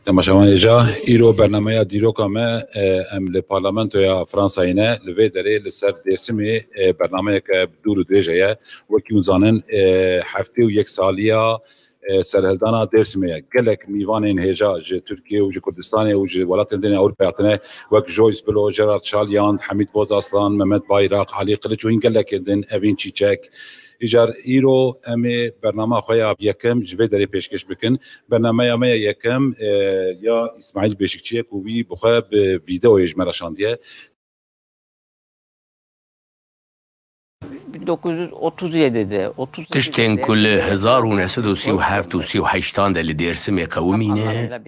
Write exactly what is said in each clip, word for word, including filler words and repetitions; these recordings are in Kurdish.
Temaşevanê hêja, îro bernameya dîroka me, e, em li Parlamentoya Fransayê ne, li vê derê li ser Dêrsimê, e, bernameyeke dûr û dirêj heye. Wekî hûn zanin, e, heftê û yek saliya, e, serhildana Dêrsimê ye. Gelek mîvanên hêja ji Tirkiye û ji Kurdistanê û ji welatên din ê Ewropayê hatine, wek Joyce Bilo, Gerard Şalyand, Hemîd Bozaslan, Mehmet Bayrak, Alî Qiliç û hîn gelekên din, Evîn Çîçek. Îcar îro em ê bernama xwe ya yekem ji vê derê pêşkêş bikin. Bernameya me ya yekem, e, ya Îsmaîl Beşikçî ye ku wî bi xwe bi vîdeoyê ji me re şandiye. bin dokuz yüz otuz yedide, otuz sekizde Tiştên ku li hezar û neh sed û sî û heft û sî û heştan de li Dêrsimê qewimîne,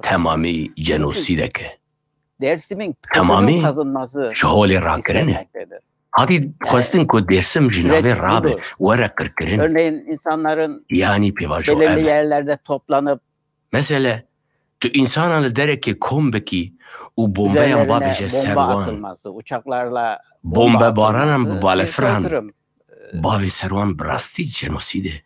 temamî cenosîdek e. Temamî ji holê rakirinê. Hatî xwestin ku Dêrsim ji navê rabe, were qirkirin. Yanî pêvajo ev e. Mesele, tu însanan li derekê kom bikî û bombeyan bavêje ser wan. Bombebaranan bi balefir han bavê ser wan bi rastî cenosîd e.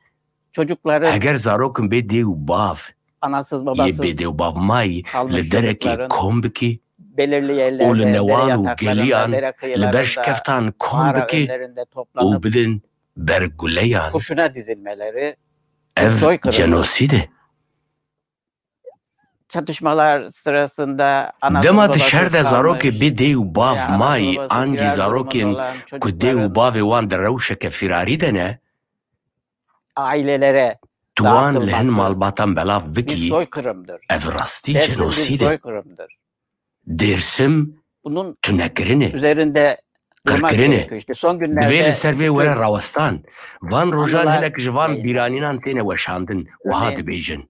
Heger zarokin bê dê û bav yê bê dê û bav mayî li derekê kom bikî û li newan û geliyan li ber şikeftan kom bikî û bidin ber guleyan, ev cenosîd e. Dema tu şer de zarokê bê dê û bav mayî an jî zarokên ku dê û bavê wan di rewşeke firarî de ne, tu wan li hin malbatan belav bikî, ev rastî cenosîd e. Dêrsim tunekirin e, qirkirin e. Divê li ser vê were rawestan. Van rojan hinek ji van bîranînan têne weşandin, wiha dibêjin.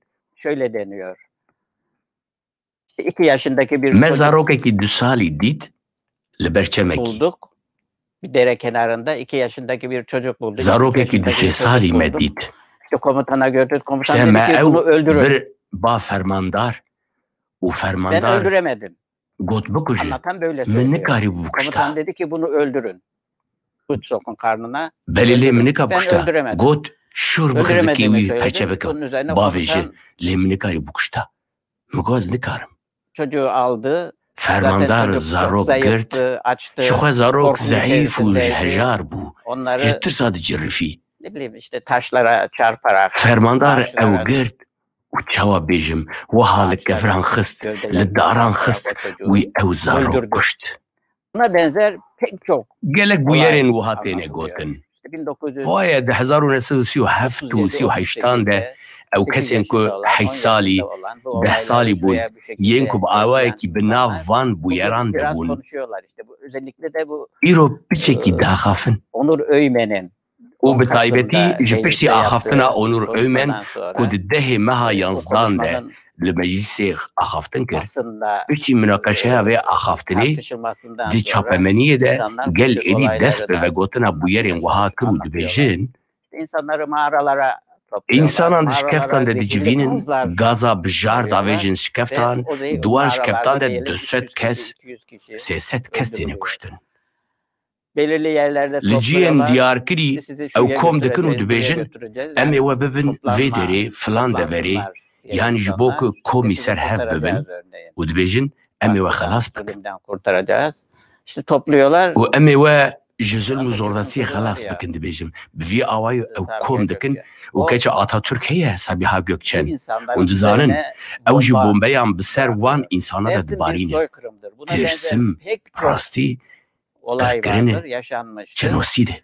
Me zarokekî du salî dît li ber çemekî. Zarokekî du sê salî me dît. Îşte me ew bir ba fermandar û fermandar got, bikuje. Min nikarîbû bikuşta. Belê lê min nika bikuşta. Got, şûr bixizikê wî peçe bikim. Bavêje, lê min nikarî bikuşta. Min got, ez nikarim. Fermandar zarok girt, ji xwe zarok zehîf û ji hejar bû, ji tirsa dicirifî. Fermandar ew girt û çawa bêjim, wiha li keviran xist, li daran xist, wî ew zarok kuşt. Gelek bûyerên wiha têne gotin. Vaye di hezar û neh sed û sî û heft û sî û heştan de ew kesên ku heşt salî, deh salî bûn, yên ku bi awayekî bi nav van bûyeran de bûn, îro piçekî diaxafin. Û bi taybetî ji piştî axaftina Onur Öymen ku di dehê meha yanzdan de li meclîsê axaftin kir, piştî minaqeşeya vê axaftinê di çapemeniyê de gel êdî dest bi vegotina bûyerên wiha kir û dibêjin, însanan di şikeftan de dicivînin, gaza bijar davêjin şikeftan, di wan şikeftan de du sed kes, sê sed kes têne kuştin. Li cihên diyarkirî ew kom dikin û dibêjin, em ê we bibin vê derê, filan deverê, yanî ji bo ku komî ser hev bibin û dibêjin, em ê we xelas bikin. Û em ê we ji zulm û zordestiyê xelas bikin, dibêjin. Bi vî awayî ew kom dikin û keça Atatürk heye, Sabiha Gökçen. Hûn dizanin, ew jî bombeyan bi ser wan însana de dibarînin. Dêrsim, rastî, qirkirinê, jenosîdê.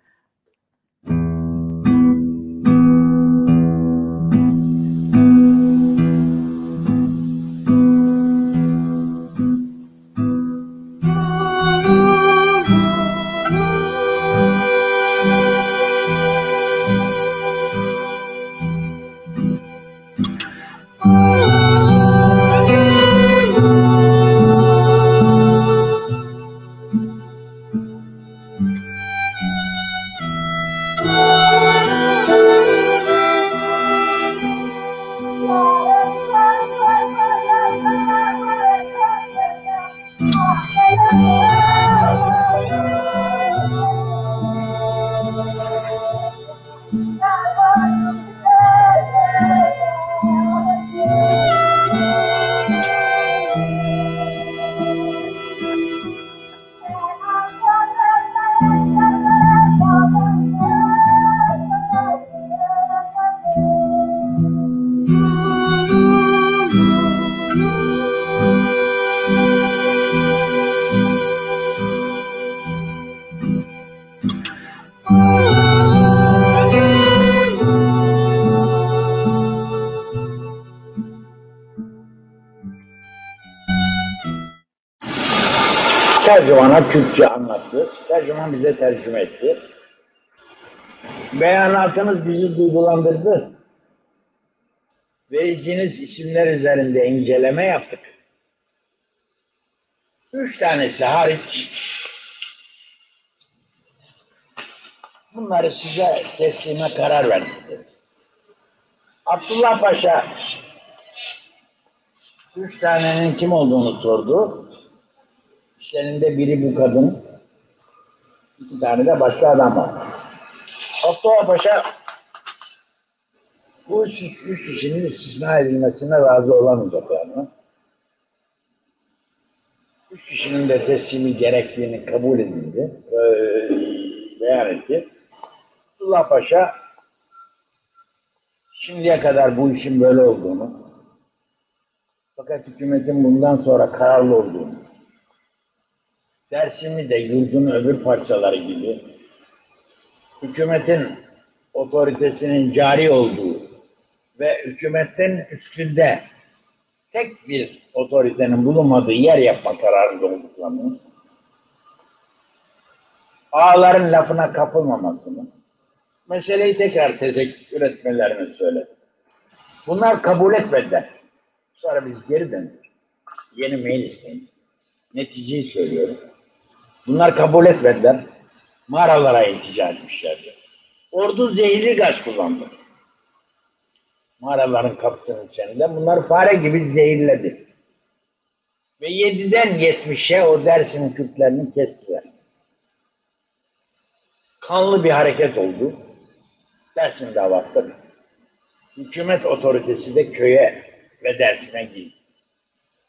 Her zaman Türkçe anlattı, her zaman bize tercüme etti. Beyanatınız bizi duygulandırdı. Vereceğiniz isimler üzerinde inceleme yaptık. Üç tanesi hariç, bunları size teslime karar verdik dedi. Abdullah Paşa üç tanenin kim olduğunu sordu. İçlerinde biri bu kadın, iki tane de başka adam var. Abdullah Paşa bu üç, üç kişinin istisna edilmesine razı olamayacak yani. Üç kişinin de teslimi gerektiğini kabul edildi, e, beyan etti. Abdullah Paşa şimdiye kadar bu işin böyle olduğunu, fakat hükümetin bundan sonra kararlı olduğunu, Dersim'i de yurdun öbür parçaları gibi hükümetin otoritesinin cari olduğu ve hükümetin üstünde tek bir otoritenin bulunmadığı yer yapma kararında olduklarını, ağaların lafına kapılmamasını, meseleyi tekrar tezekür etmelerini söyledi. Bunlar kabul etmediler. Sonra biz geri döndük. Yeni meclisteyim. Neticeyi söylüyorum. Bunlar kabul etmediler. Mağaralara iltica etmişlerdi. Ordu zehirli gaz kullandı. Mağaraların kapısının içinde bunları fare gibi zehirledi. Ve yediden yetmişe o Dersim Kürtlerini kestiler. Kanlı bir hareket oldu. Dersim davası da bitti. Hükümet otoritesi de köye ve Dersim'e girdi.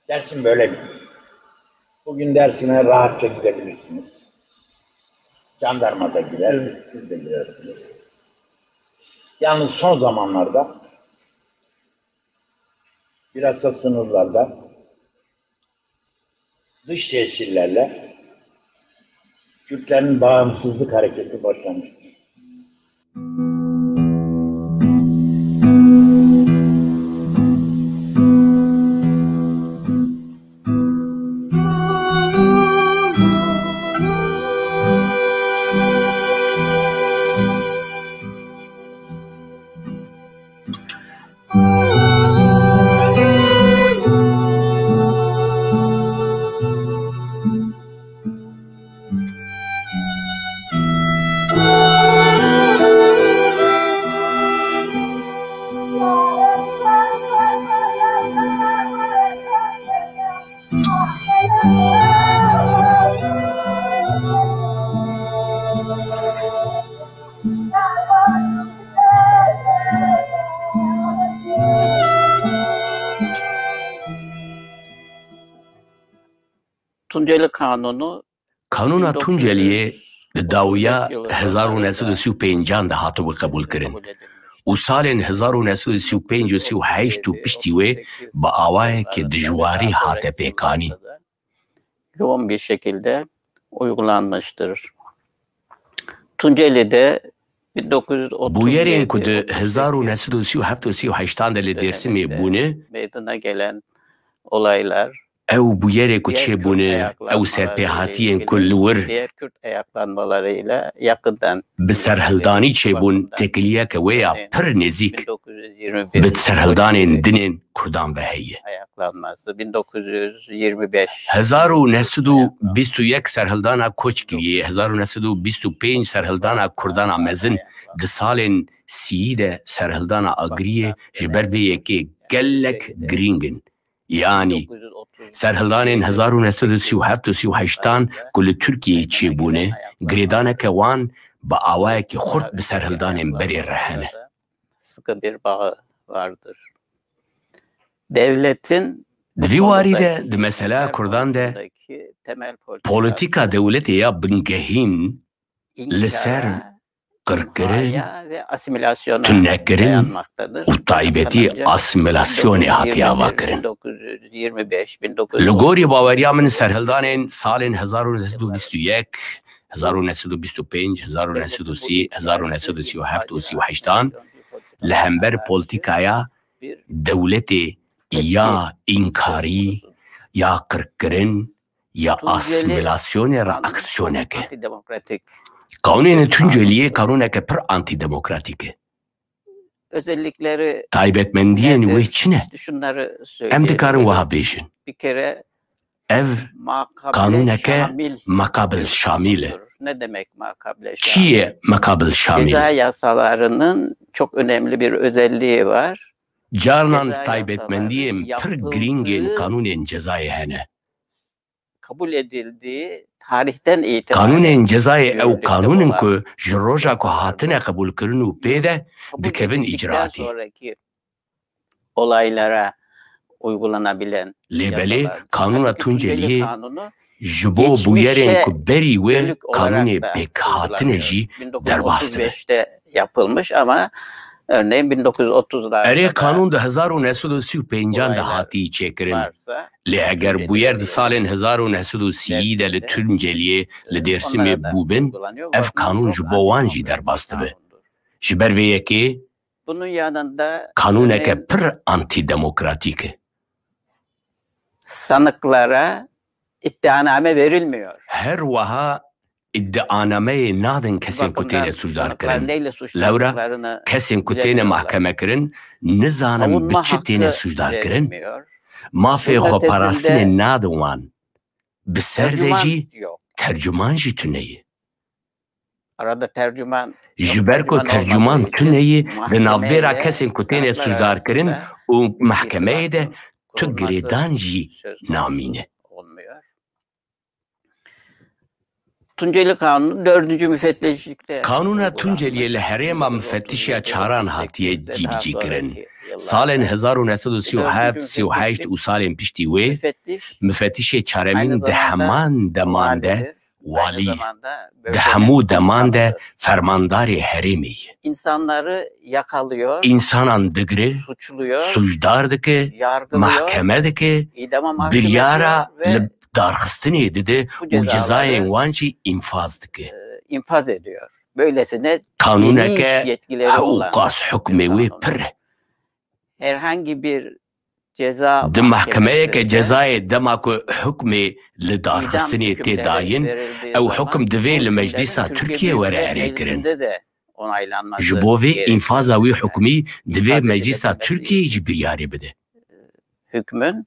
Dersim böyle bitti. Bugün Dersim'e rahatça gidebilirsiniz. Jandarma da girer, siz de girersiniz. Yalnız son zamanlarda bilhassa sınırlarda dış tesirlerle Kürtlerin bağımsızlık hareketi başlamıştır. Tunceli Kanunu Kanûna Tunceliyê di dawiya hezar û neh sed û sî û pêncan de hatibû qebûlkirin û salên hezar û neh sed û sî û pênc û sî û heşt û piştî wê bi awayeke dijwarî hate pêkanîn. Yoğun bir şekilde uygulanmıştır. Tunceli'de bin dokuz yüz otuz yedi, Bûyerên ku di hezar û neh sed û sî û heft û sî û heştan de li Dêrsimê bûne, meydana gelen olaylar, ew bûyerê ku çêbûne, ew serpêhatiyên ku li wir diğer Kürt ayaklanmalarıyla yakından bi serhildanî çêbûn, têkiliyeke wê ya pir nêzîk bi serhildanên dinên Kurdan ve heye. Ayaklanması bin dokuz yüz yirmi beş. Hezar û neh sed û bîst û yek serhildana Koçgiriyê, hezar û neh sed û bîst û pênc serhildana Kurdana mezin, di salên sîyî de serhildana Agiriyê ji ber vê yekê gelek girîng in. Yanî, serhildanên hezar û neh sed û sî û heft û sî û heştan ku li Tirkiyeyê çêbûne, girêdaneke wan bi awayekî xurt bi serhildanên berê re hene. Sıkı bir bağı vardır. Devletin Di vî warî de di mesela Kurdan de polîtîka dewletê ya bingehîn li ser qirkirin, tunekirin û taybetî asîmîlasyonê hatiye avakirin. Li gorî baweriya min serhildanên salên hezar û neh sed û bîst û yek, hezar û neh sed û bîst û pênc, hezar û neh sed û sî, hezar û neh sed û sî û heft û sî û heştan li hember polîtîkaya dewletê ya înkarî, ya qirkirin, ya asîmîlasyonê reaksiyoneke. Kanûnên Tunceliyê kanûneke pir antîdemokratîk e. Taybetmendiyên wê çi ne? Em dikarin wiha bêjin. Ev kanûneke mekabil şamîl e. Çi ye mekabil şamîl? Ceza yasalarının çok önemli bir özelliği var. Carnan taybetmendiyên pir girîng ên kanûnên cezayê hene. Kanûnên cezayê ew kanûn in ku ji roja ku hatine qebûlkirin û pê de dikevin îcraatê. Lê belê kanûna Tunceliyê ji bo bûyerên ku berî wê kanûnê pêk hatine jî derbas dibe. Erê, kanûn di hezar û neh sed û sî û pêncan de hatiye çêkirin. Lê heger bûyer di salên hezar û neh sed û sî de li Tunceliyê, li Dêrsimê bûbin, ev kanûn ji bo wan jî derbas dibe. Ji ber vê yekê kanûneke pir antîdemokratîk e. Sanıklara iddianame verilmiyor. Her wiha îdianameyê nadin kesên ku têne sûcdar kirin. Lewra kesên ku têne mahkeme kirin, nizanin bi çi têne sûcdar kirin. Mafê xweparastinê nadin wan. Bi ser de jî tercuman jî tune ye. Ji ber ku tercuman tune ye, di navbêra kesên ku têne sûcdar kirin û mehkemeyê de tu girêdan jî namîne. Tunceli Kanunu dördüncü müfettişlikte. Kanûna Tunceliyê li herêma mifetişiya çaran hatiye cîbicî kirin. Salên hezar û neh sed û sî û heft, sî û heşt û salên piştî wê, mifetişê çaremîn di heman deman de walî ye. Di hemû deman de fermandarê herêmê ye. İnsanları yakalıyor, insanan digire, suçluyor, sûcdar dike, yargılıyor, mahkeme dike, idama mahkum biryara ediyor ve li darxistinê dide û cezayên wan jî înfaz dike. E, infaz ediyor. Böylesine geniş yetkileri olan bir kanun. Kanûneke hew qas hukmê wê pir e. Herhangi bir ceza mahkemesi. Di mehkemeyeke cezayê dema ku hukmê li darxistinê tê dayin, ew hukm divê li Meclîsa Tirkiyê were erêkirin. Ji bo vê înfaza wî hukmî divê Meclîsa Tirkiyeyê jî biryarê bide. Hükmün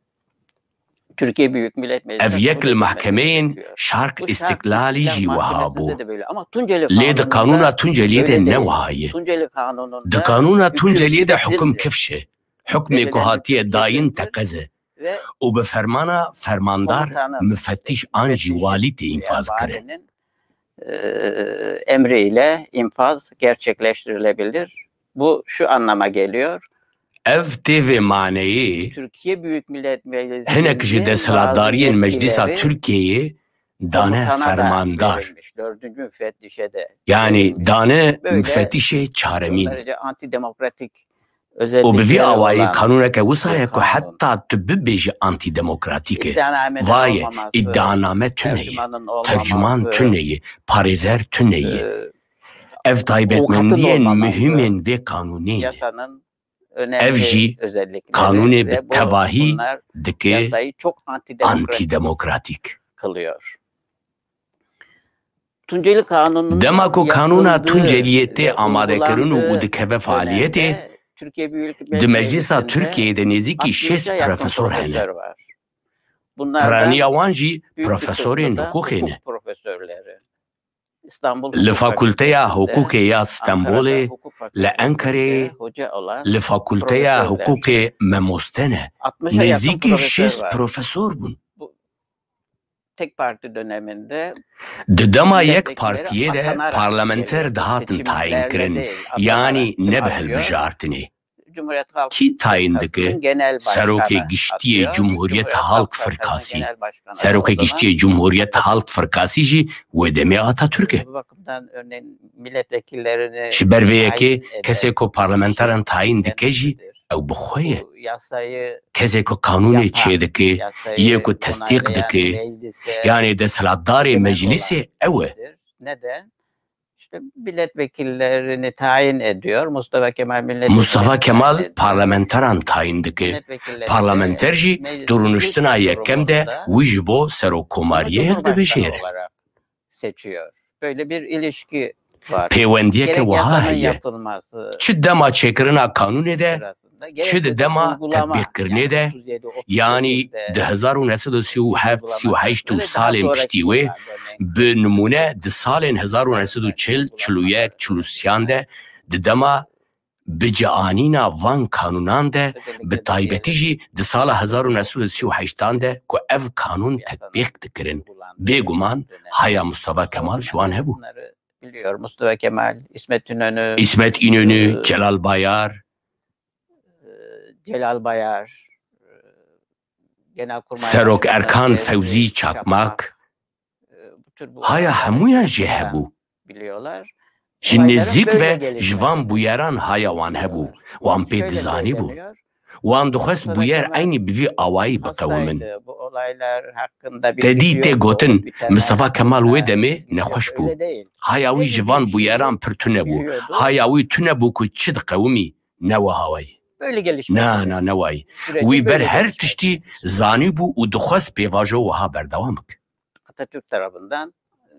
Türkiye Büyük Millet Meclisi'ne sunulması gerekiyor. Ev yek li mehkemeyên Şark Îstiklalî jî wiha bû. Lê di Kanûna Tunceliyê de ne wiha ye. Di Kanûna Tunceliyê de hukum kifş e. Hukmê ku hatiye dayin teqez e. Û bi fermana fermandar mifetiş an jî walî tê înfaz kirin. E, emriyle infaz gerçekleştirilebilir. Bu şu anlama geliyor. Ev tê vê maneyê, Türkiye Büyük Millet Meclisi'nin bazı yetkileri komutana da verilmiş, dördüncü müfettişe de verilmiş. Hinek ji desthilatdariyên Meclîsa Tirkiyeyê dane fermandar, dane mifetişê çaremîn. Böylece antidemokratik û bi vî awayî kanûneke wisa ye ku heta tu bibêjî antîdemokratîk e. Va ye, îdianame tune ye, tercuman tune ye, parêzer tune ye. Ev taybetmendiyên muhîm ên vê kanûnê ne. Ev jî kanûnê bi tevahî dike antîdemokratîk. Dema ku Kanûna Tunceliyê tê amadekirin û dikeve faaliyetê, di Meclîsa Tirkiyeyê de nêzîkî şêst profesor hene. Piraniya wan jî profesorên hiqûqê ne. Li Fakulteya Hiqûqê ya Stenbolê, li Enqereyê, li Fakulteya Hiqûqê memoste ne. Nêzîkî şêst profesor bûn. Di dema yek partiyê de parlamenter dihatin tayînkirin, yanî ne bi hilbijartinê. Kî tayîn dike? Serokê Giştî yê Cumhuriyet Halk Firkasî. Serokê Giştî yê Cumhuriyet Halk Firkasî jî wê demê Atatürk e. Ji ber vê yekê kesê ku parlamenteran tayîn dike jî ew bi xwe ye. Kesê ku kanûnê çêdike, yê ku tesdîq dike, yanê desthilatdarê meclîsê ew e. Milletvekillerini tayin ediyor. Mustafa Kemal milletvekillerini Mustafa Kemal tayin ediyor. Parlamenteran tayin dike. Parlamenter jî di rûniştina yekem de wî ji bo serokkomariyê hildibijêre. Seçiyor. Böyle bir ilişki var. Pêwendiyeke wiha heye. Çi dema çêkirina kanûnê de, çi di dema tetbîqkirinê de, yanî di hezar û neh sed û sî û heft, sî û heşt û salên piştî wê, bi nimûne di salên hezar û neh sed û çil, çil û yek, çil û sêyan de, di dema bi cianîna van kanûnan de, bi taybetî jî di sala hezar û neh sed û sî û heştan de ku ev kanûn tetbîq dikirin, bêguman haya Mustafa Kemal ji wan hebû. Biliyor, Mustafa Kemal, İsmet İnönü, İsmet İnönü, e, Celal Bayar, e, Celal Bayar, e, Genelkurmay Serok Başkanı Erkan Fevzi Fevzi Çakmak, Çakmak, e, bu tür bu Haya hemûyan jê hebû. Biliyorlar. Ji nêzîk ve ji van bûyeran haya wan hebû. Wan pê dizanîbû. Wan dixwest bûyer eynî bi vî awayî biqewimin. Te dî tê gotin, Mistefa Kemal wê demê nexweş bû. Haya wî ji van bûyeran pir tune bû. Haya wî tune bû ku çi diqewimî, ne wiha wayî. Na, na, ne wayî. Wî ber her tiştî zanîbû û dixwest pêvajo wiha berdewam bike. Atatürk tarafından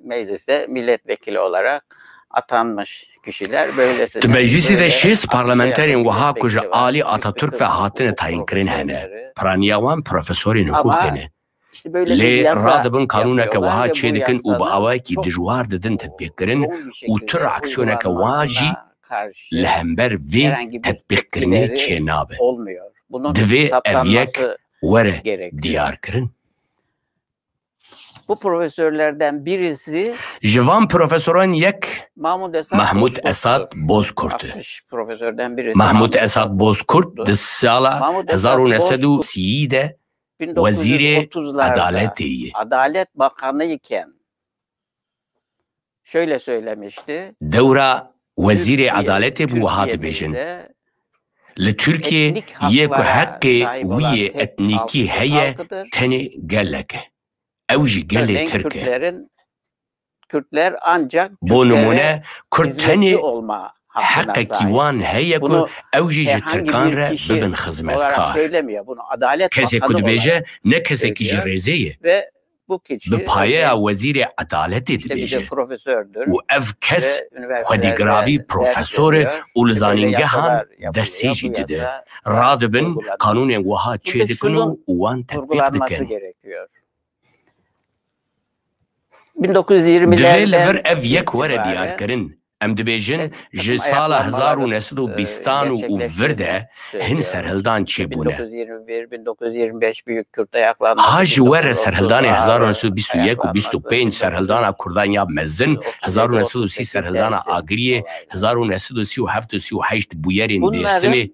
meclise milletvekili olarak atanmış kişiler. Böylesi Di meclisê de şêst parlamenterên wiha ku ji alî Atatürk ve hatine tayînkirin hene. Piraniya wan profesorên hiqûqê ne. Lê radibin kanûneke wiha çêdikin û bi awayekî dijwar didin tetbîqkirin û tu reaksiyoneke wiha jî li hember vê tetbîqkirinê çênabe. Divê ev yek were diyarkirin. Bu profesörlerden birisi Ji van profesoran yek Mahmut Esat Mahmut Esat Bozkurt'tu. Altmış profesörden birisi Mahmut Esat Bozkurt di sala hezar û neh sed û sî de wezîrê edaletê ye. Adalet Bakanı iken şöyle söylemişti. Dewra wezîrê edaletê bû wiha dibêjin. Li Tirkiyê yê ku heqê wî yê etnîkî heye tenê gelek e. Ew jî gelê Tirk e. Bo nimûne, Kurd tenê heqekî wan heye ku ew jî ji Tirkan re bibin xizmetkar. Kesê ku dibêje, ne kesekî ji rêzê ye. Bi payeya wezîrê edaletê dibêje. Û ev kes xwedîgiravî profesor e û li zanîngehan dersê jî dide. Radibin, kanûnên wiha çêdikin û wan tetbîq dikin. Divê li vir ev yek were diyarkirin. Em dibêjin, ji sala hezar û neh sed û bîstan û vir de hin serhildan çêbûne. Ha ji we re serhildanê hezar û neh sed û bîst û yek û bîst û pênc, serhildana Kurdan ya mezin, hezar û neh sed û sî serhildana Agiriyê, hezar û neh sed û sî û heft û sî û heşt bûyerên Dêrsimê.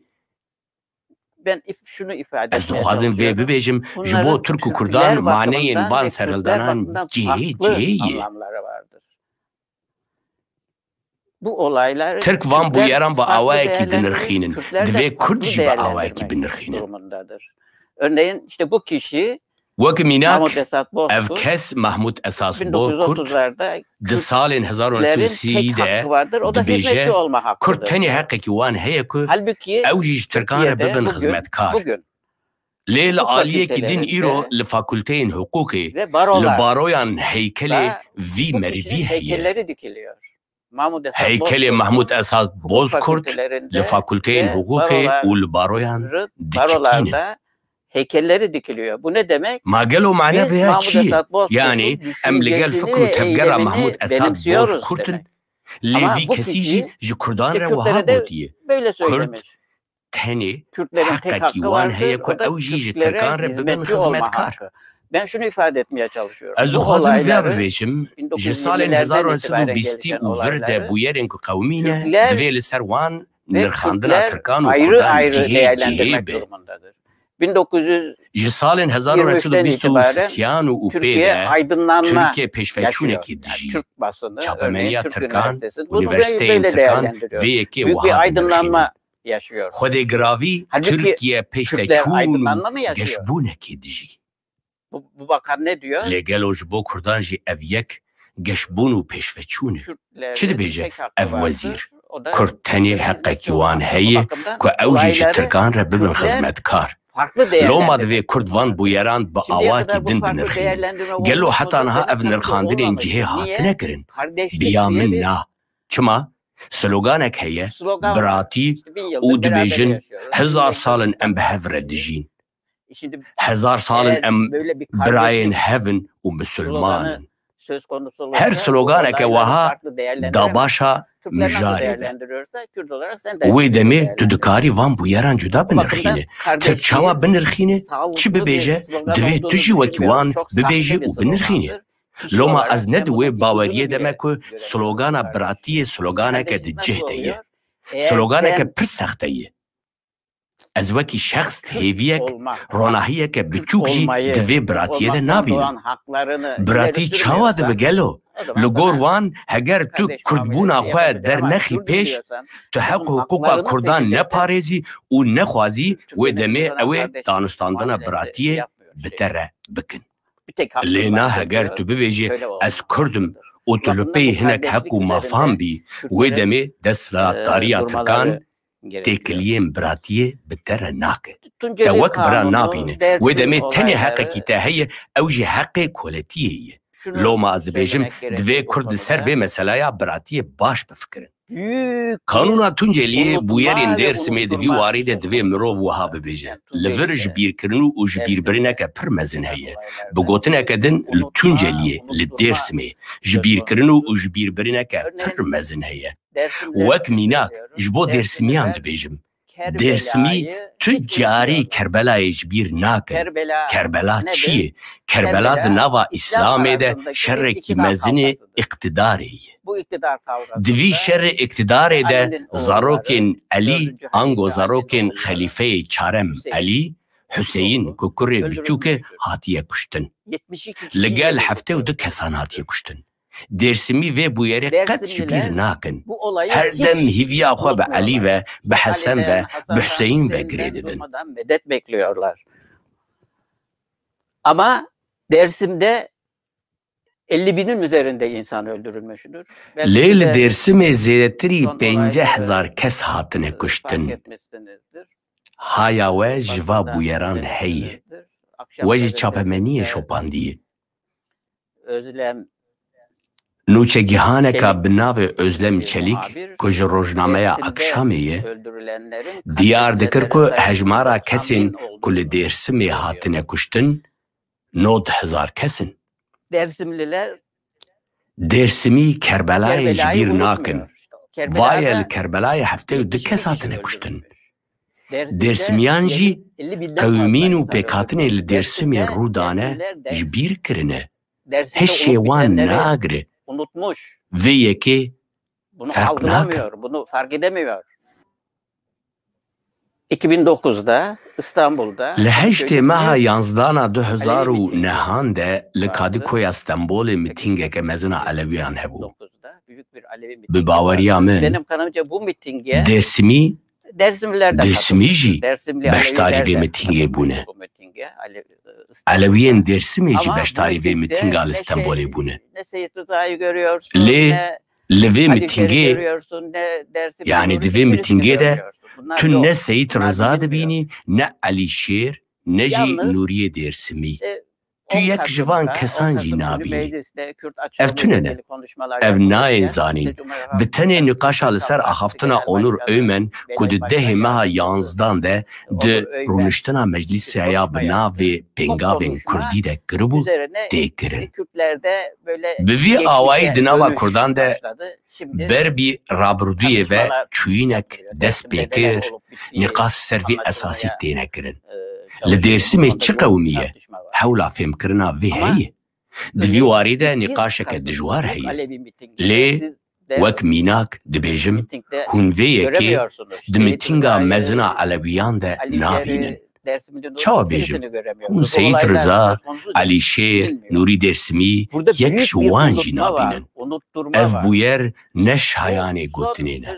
Ez dixwazim vê bibêjim, ji bo Tirk û Kurdan maneyên van serhildanan cihê cihê ye. Tirk van bûyeran bi awayekî dinirxînin. Divê Kurd jî bi awayekî binirxînin. Wek mînak, ev kes Mahmut Esas Bozkurt di salên hezar û neh sed û sî de dibêje, Kurd tenê heqekî wan heye ku ew jî ji Tirkan re bibin xizmetkar. Lê li aliyekî din îro li fakulteyên hiqûqê, li baroyan heykelê vî merivî heye. Heykelê Mahmut Esat Bozkurt li fakulteyên hiqûqê û li baroyan diçikînin. Heykelleri dikiliyor. Bu ne demek? Ma gelo mane vêya çi ye? Yanî em li gel fikr û tevgera Mahmut Esat Bozkurt in, lê vî kesî jî ji Kurdan re wiha gotiye. Kurd tenê heqekî wan heye ku ew jî ji Tirkan re bibin xizmetkar. Ben şunu ifade etmeye çalışıyorum. Ez dixwazim vê bibêjim, ji salên hezar û neh sed û bîst û vir de bûyerên ku qewimîne, divê li ser wan nirxandina Tirkan û Kurdan cihê cihê be. Ji salên hezar û neh sed û bîst û sêyan û pê de Tirkiye pêşveçûnekê dijî. Çapemeniya Tirkan, unîversîteyên Tirkan vê yekê wiha dinirxînin. Xwedêgiravî Tirkiye pêşveçûn û geşbûnekê dijî. Lê gelo ji bo Kurdan jî ev yek geşbûn û pêşveçûn e. Çi dibêje ev wezîr? Kurd tenê heqekî wan heye ku ew jî ji Tirkan re bibin xizmetkar. Loma divê Kurd van bûyeran bi awakî din binirxînin. Gelo heta niha ev nirxandinên cihê hatine kirin? Bi ya min na. Çima? Sloganek heye, biratî, û dibêjin, hezar sal in em bi hev re dijîn. Hezar sal in em birayên hev in û misilman in. Her sloganeke wiha dabaşa mijarê be. Wê demê tu dikarî van bûyeran cuda binirxînî. Tirk çawa binirxîne? Çi bibêje? Divê tu jî wekî wan bibêjî û binirxînî. Loma ez ne di wê baweriyê de me ku slogana biratiyê sloganeke di cih de ye. Sloganeke pir sexte ye. Ez wekî şexs hêviyek, ronahiyeke biçûk jî di vê biratiyê de nabînim. Biratî çawa dibe gelo? Li gor wan, heger tu kurdbûna xwe dernexî pêş, tu heq û hiqûqa kurdan neparêzî û nexwazî, wê demê ew ê danûstandina biratiyê bi te re bikin. Lê na, heger tu bibêjî, ez kurd im û tu li pey hinek heq û mafan bî, wê demê desthilatdariya Tirkan têkiliyên biratiyê bi te re nake. Te wek bira nabîne. Wê demê tenê heqekî te heye, ew jî heqê koletiyê ye. Loma ez dibêjim, divê Kurd li ser vê meselaya biratiyê baş bifikirin. Kanûna Tunceliyê bûyerên Dêrsimê di vî warî de divê mirov wiha bibêje. Li vir ji bîrkirin û ji bîrbirîneke pir mezin heye. Bi gotineke din, li Tunceliyê, li Dêrsimê, ji bîrkirin û ji bîrbirîneke pir mezin heye. Wek mînak, ji bo Dêrsimiyan dibêjim. Dêrsimî tu carî Kerbelayê ji bîr nake. Kerbela çi ye? Kerbela di nava Îslamê de şerekî mezinê îqtidarê ye. Di vî şerê îqtidarê de zarokên Elî, ango zarokên xelîfeyê çarem Elî, Huseyîn ku kurê biçûk e, hatiye kuştin. Li gel heftê û du kesan hatiye kuştin. Dêrsimî vê bûyerê qet ji bîr nakin. Her dem hîviya xwe bi Elî ve, bi Hesen ve, bi Huseyîn ve girê didin. Medet bekliyorlar. Ama Dersim'de elli binin üzerinde insan öldürülmüştür. Lê li Dêrsimê zêdetirî pêncî hezar kes hatine kuştin. Haya we ji va bûyeran heye. We ji çapemeniyê şopandiye. Nûçegihaneka bi navê Özlem Çelik, ku ji rojnameya Akşamê ye, diyar dikir ku hejmara kesên ku li Dêrsimê hatine kuştin, nod hezar kes in. Dêrsimî Kerbelayê ji bîr nakin. Vaye li Kerbelayê heftê û du kes hatine kuştin. Dêrsimiyan jî qewimîn û pêkhatinê li Dêrsimê rû dane ji bîr kirine. Hişê wan nagire. Vê yekê ferq nake. Li heştê meha yanzdana du hezar û nehan de li Kadikoya Stenbolê mitîngeke mezin a Elewiyan hebû. Bi baweriya min, Dêrsimî, Dêrsimî jî beşdarî vê mitîngê bûne. Elewiyên Dêrsimê jî beşdarî vê mitînga li Stenbolê bûne. Lê li vê mitîngê, yanî di vê mitîngê de tu ne Seyîd Riza dibînî, ne Elî Şêr, ne jî Nûriyê Dêrsimî. Tu yek ji van kesan jî nabînî. Ev tune ne. Ev nayên zanîn. Bi tenê nîqaşa li ser axaftina Onur Öymen ku di dehê meha yanzdan de di rûniştina meclîseya bi navê Pêngavên Kurdî de kiribû, tê kirin. Bi vî awayî di nava Kurdan de ber bi rabirdûyê ve çûyînek dest pê kir, nîqaş ser vî esasî têne kirin. Li Dêrsimê çi qewimî ye? Hewla fêmkirina vê heye? Di vî warî de nîqaşeke dijwar heye. Lê wek mînak dibêjim, hûn vê yekê di mitînga mezin a Elewiyan de nabînin. Çawa bêjim? Hûn Seyîd Riza, Elî Şêr, Nûrî Dêrsimî yek ji wan jî nabînin. Ev bûyer ne şayanê gotinê ne.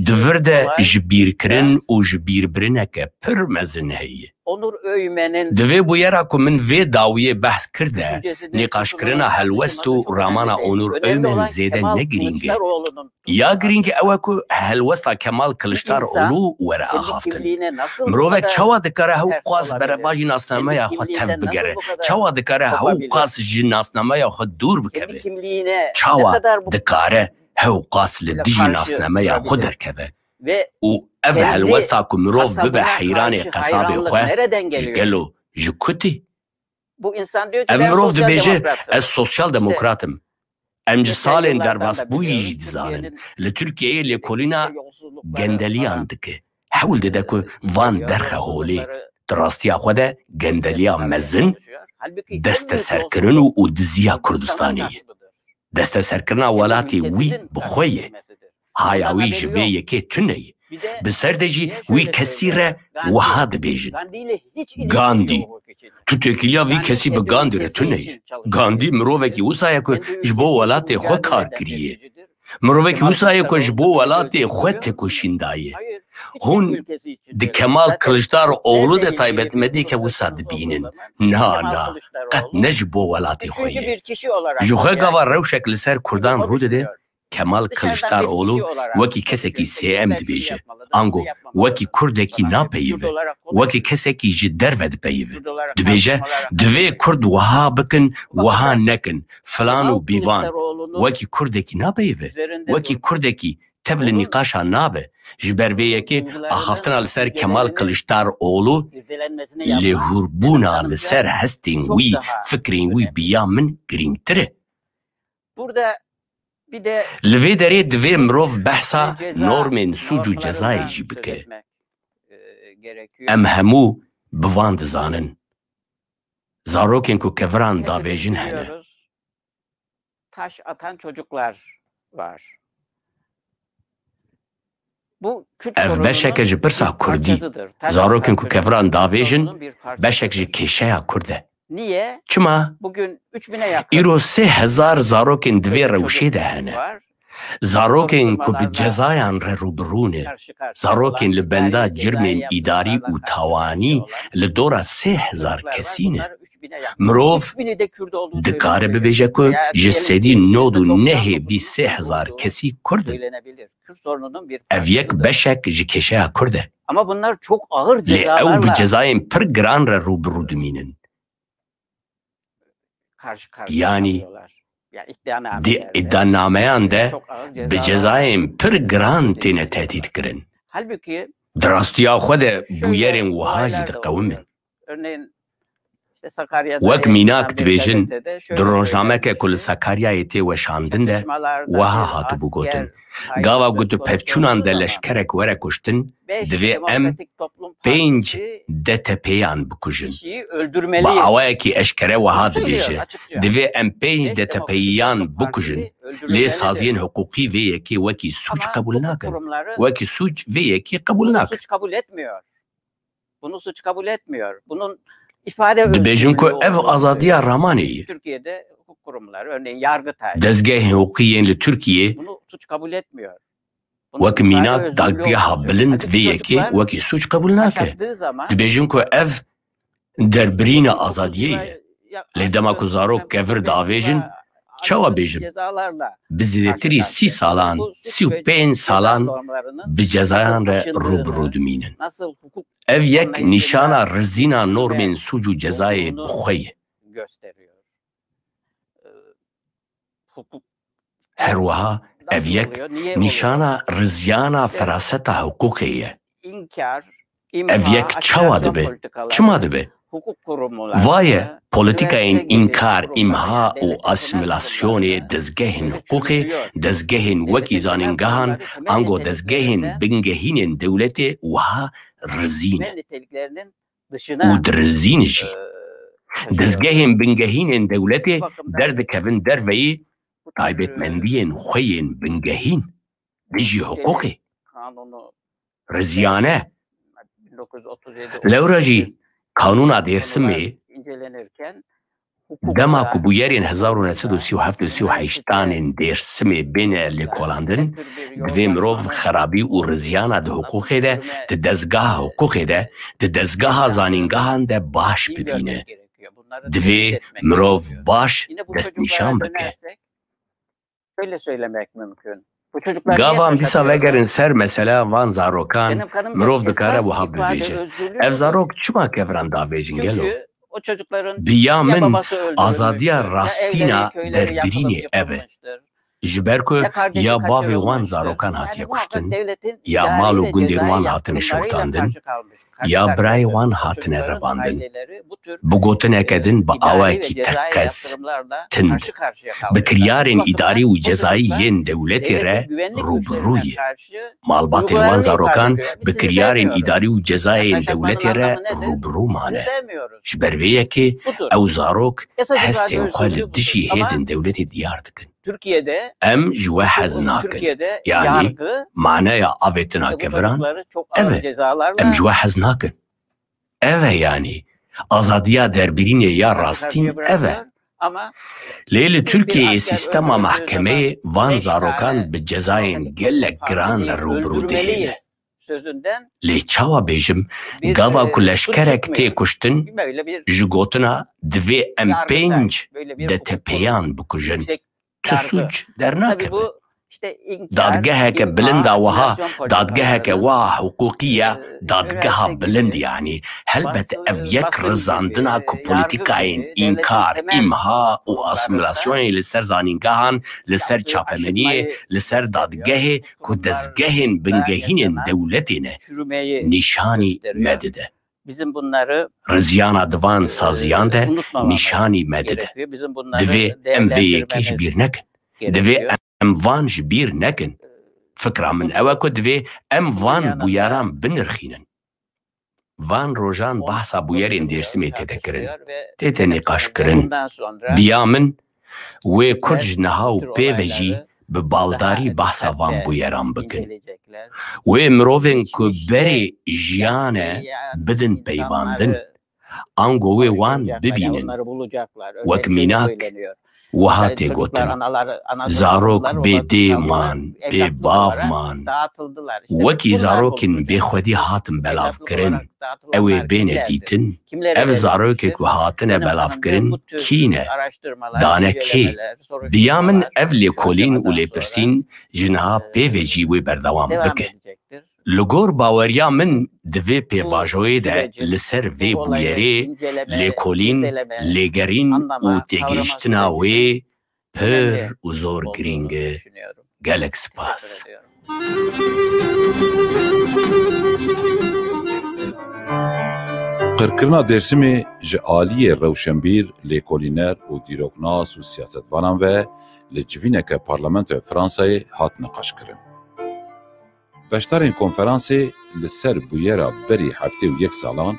Di vir de ji bîrkirin û ji bîrbirineke pir mezin heye. Onur Öymen'in Di vê bûyera ku min vê dawiyê behs kir de, nîqaşkirina helwest û ramana Onur Öymen zêde ne girîng e. Ya girîng ew e ku helwesta Kemal Kiliçdaroglu were axaftin. Mirovek çawa dikare hew qas berevajî nasnameya xwe tev bigere? Çawa dikare hew qas ji nasnameya xwe dûr bikeve? Çawa dikare hew qas li dijî nasnameya xwe derkeve? Û ev helwesta ku mirov bibe heyranê qesabê xwe, ji gelo ji ku tê? Ev mirov dibêje, ez sosyal demokrat im. Em ji salên derbasbûyî jî dizanin. Li Tirkiyeyê lêkolîna gendeliyan dike. Hewl dide ku van derxe holê. Di rastiya xwe de gendeliya mezin, desteserkirin û, û diziya Kurdistanê ye. Desteserkirina welatê wî bi xwe ye. Haya wî ji vê yekê tune ye. Bi ser de jî wî kesî re wiha dibêjin. Gandî. Tu têkiliya vî kesî bi Gandî re tune ye. Gandî mirovekî wisa ye ku ji bo welatê xwe kar kiriye. Mirovekî wisa ye ku ji bo welatê xwe tekoşîn daye. Hûn di Kemal Kiliçdaroglu de taybetmediyeke wisa dibînin. Na, na, qet ne ji bo welatê xwe ye. Ji xwe gava rewşek li ser Kurdan rû dide, Kemal Kiliçdaroglu wekî kesekî S M dibêje. Ango wekî Kurdekî napeyive. Wekî kesekî ji derve dipeyive. Dibêje, divê Kurd wiha bikin, wiha nekin, filan û bîvan. Wekî Kurdekî napeyive. Wekî Kurdekî tev li nîqaşa nabe. Ji ber vê yekê axaftina li ser Kemal Kiliçdaroglu, lêhûrbûna li ser hestên wî, fikrên wî bi ya min girîngtir e. Li vê derê divê mirov behsa normên sûc û cezayê jî bike. Em hemû bi van dizanin. Zarokên ku keviran davêjin hene. Ev beşek e ji pirsa kurdî. Zarokên ku keviran davêjin, beşek ji kêşeya kurd e. Çima? Îro sê hezar zarokên di vê rewşê de hene. Zarokên ku bi cezayan re rû bi rû ne. Zarokên li benda cirmên îdarî û tawanî li dora sê hezar kesî ne. Mirov dikare bibêje ku ji sedî nod û nehê vî sê hezar kesî kurd in. Ev yek beşek ji kêşeya kurd e. Lê ew bi cezayên pir giran re rû bi rû dimînin. Yanî di îdianameyan de bi cezayên pir giran têne tehdîtkirin. Di rastiya xwe de bûyerên wiha jî diqewimin. Wek mînak dibêjin, di rojnameke ku li Sakaryayê tê weşandin de wiha hatibû gotin, gava ku di pevçûnan de leşkerek were kuştin, divê em pênc D T P'yan bikujin. Bi awayekî eşkere wiha dibêje, divê em pênc D T P'yiyan bikujin, lê saziyên hiqûqî vê yekê wekî sûc qebûl nakin. Wekî sûc vê yekê qebûl nakin. Dibêjin ku ev azadiya ramanê ye. Dezgehên hiqûqî yên li Tirkiyê wek mînak dadgeha bilind vê yekê wekî sûc qebûl nake. Dibêjin ku ev derbirîna azadiyê ye. Lê dema ku zarok kevir davêjin, çawa bêjin? Bi zêdetirî sî salan, sî û pênc salan bi cezayan re rû bi rû dimînin. Ev yek nîşana rizîna normên sûc û cezayê bi xwe ye. Her wiha ev yek nîşana riziyana feraseta hiqûqê ye. Ev yek çawa dibe? Çima dibe? Va ye, polîtîkayên înkar, îmha û asîmîlasyonê dezgehên hiqûqê, dezgehên wekî zanîngehan, ango dezgehên bingehînên dewletê wiha rizî ne. Û dirizîn jî. Dezgehên bingehînên dewletê derdikevin derveyî taybetmendiyên xwe yên bingehîn dijî hiqûqê. Riziyane. Lewra jî Kanûna Dêrsimê Dema ku bûyerên hezar û neh sed û sî û heft û sî û heştan ên Dêrsimê bêne lêkolandin, divê mirov xerabî û riziyana di hiqûqê de, di dezgeha hiqûqê de, di dezgeha zanîngehan de baş bibîne. Divê mirov baş destnîşan bike. Gava em dîsa vegerin ser mesela van zarokan, mirov dikare wiha bibêje: Ev zarok çima keviran davêjin gelo? Bi ya min, azadiya rastîna derbirînê ev e. Ji ber ku ya bavê wan zarokan hatiye kuştin, ya mal û gundên wan hatine şewitandin, ya birayê wan hatine revandin. Bi gotineke din, bi awayekî teqez, tind, bi kiryarên îdarî û cezayî yên dewletê re rû bi rû ye. Malbatên wan zarokan bi kiryarên îdarî û cezayên dewletê re rû bi rû mane. Ji ber vê yekê ew zarok hestên xwe li dijî hêzên dewletê diyar dikin. Em ji we hez nakin. Yanî, maneya avêtina keviran ev e. Em ji we hez nakin. Ev e yanî. Azadiya derbirînê ya rastîn ev e. Lê li Tirkiyeyê sîstema mehkemeyê van zarokan bi cezayên gelek giran re rû bi rû dihêle. Lê çawa bêjim, gava ku leşkerek tê kuştin, ji gotina divê em pênc D T P'yan bikujin, tu sûc dernakeve. Dadgeheke bilind a wiha, dadgeheke wiha hiqûqî ya dadgeha bilind, yanî helbet ev yek rizandina ku polîtîkayên înkar, îmha û asîmîlasyonê li ser zanîngehan, li ser çapemeniyê, li ser dadgehê ku dezgehên bingehînên dewletê ne, nîşanî me dide. Riziyana di van saziyan de nîşanî me dide. Divê em vê yekê ji bîr nekin. Divê em van ji bîr nekin. Fikra min ew e ku divê em van bûyeran binirxînin. Van rojan behsa bûyerên Dêrsimê tête kirin, tête nîqaşkirin. Bi ya min, wê Kurd ji niha û pê ve jî bi baldarî behsa van bûyeran bikin. Wê mirovên ku berê jiyan e bidin peyvandin. Ango wê wan bibînin. Wek mînak, wiha tê gotin: Zarok bê dê man, bê bav man. Wekî zarokên bêxwedî hatin belavkirin. Ew ê bêne dîtin. Ev zarokê ku hatine belavkirin kî ne? Dane kê? Bi ya min ev lêkolîn û lêpirsîn ji niha pê ve jî wê berdewam bike. Li gor baweriya min di vê pêvajoyê de li ser vê bûyerê lêkolîn, lêgerîn û têgihiştina wê pir û zor girîng e. Gelek spas. Qirkirina Dêrsimê ji aliyê rewşenbîr, lêkolîner û dîroknas û siyasetvanan ve li civîneke Parlamentoya Fransayê hat niqaşkirin. Beşdarên konferansê li ser bûyera berî heftê û yek salan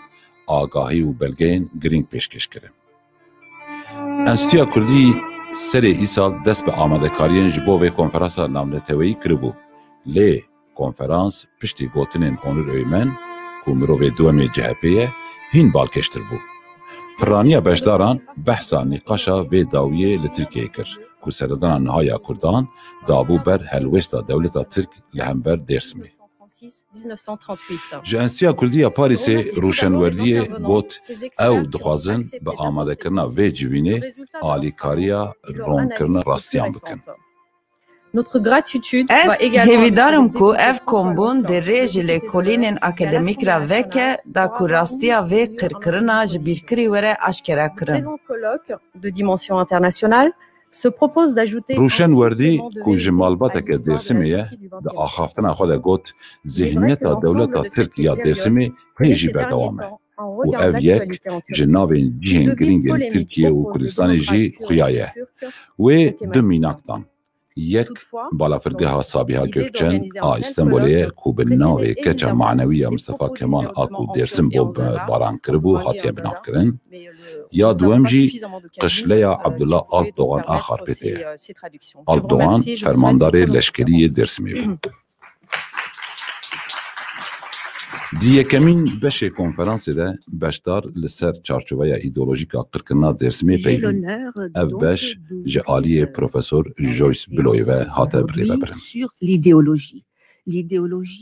agahî û belgeyên girîng pêşkêş kirin. Enstîtuya Kurdî serê îsal dest bi amadekariyên ji bo vê konferansa navneteweyî kiribû, lê konferans piştî gotinên Onur Öymen, ku mirovê duwemê C H P ye, hîn balkêştir bû. Piraniya beşdaran behsa nîqaşa vê dawiyê li Tirkiyeyê kir, ku seredana niha ya Kurdan dabû ber helwêsta dewleta Tirk li hember Dêrsimê. Ji Enstîtuya Kurdî ya Parîsê Rûşen Werdiyê got, ew dixwazin bi amadekirina vê civînê alîkariya ronkirina rastiyan bikin. Ez hêvîdar im ku ev kombûn di rê ji lêkolînên akademîk re veke, da ku rastiya vê qirkirina ji bîrkirî were aşkera kirin. Rûşen Werdî, ku ji malbateke Dêrsimê ye, di axaftina xwe de got, zîhniyeta dewleta Tirk ya Dêrsimê hê jî berdewam e û ev yek ji navên cihên girîng ên Tirkiye û Kurdistanê jî xuya ye. Wê du mînak dan. Yek, balafirgeha Sabiha Gökçen a Îstenbolê ye, ku bi navê keça manewî ya Mistefa Kemal a ku Dêrsim bombebaran kiribû, hatiye binavkirin. Ya duwem jî qişleya Abdullah Alp Doğan a Xarpêtê ye. Alp Doğan fermandarê leşkerî yê Dêrsimê bû. Di yekemîn beşê konferansê de beşdar li ser çarçoveya îdeolojîk a qirkirina Dêrsimê peydî. Ev beş ji aliyê Profesor Joyce Bloyê ve hate birêvebirin.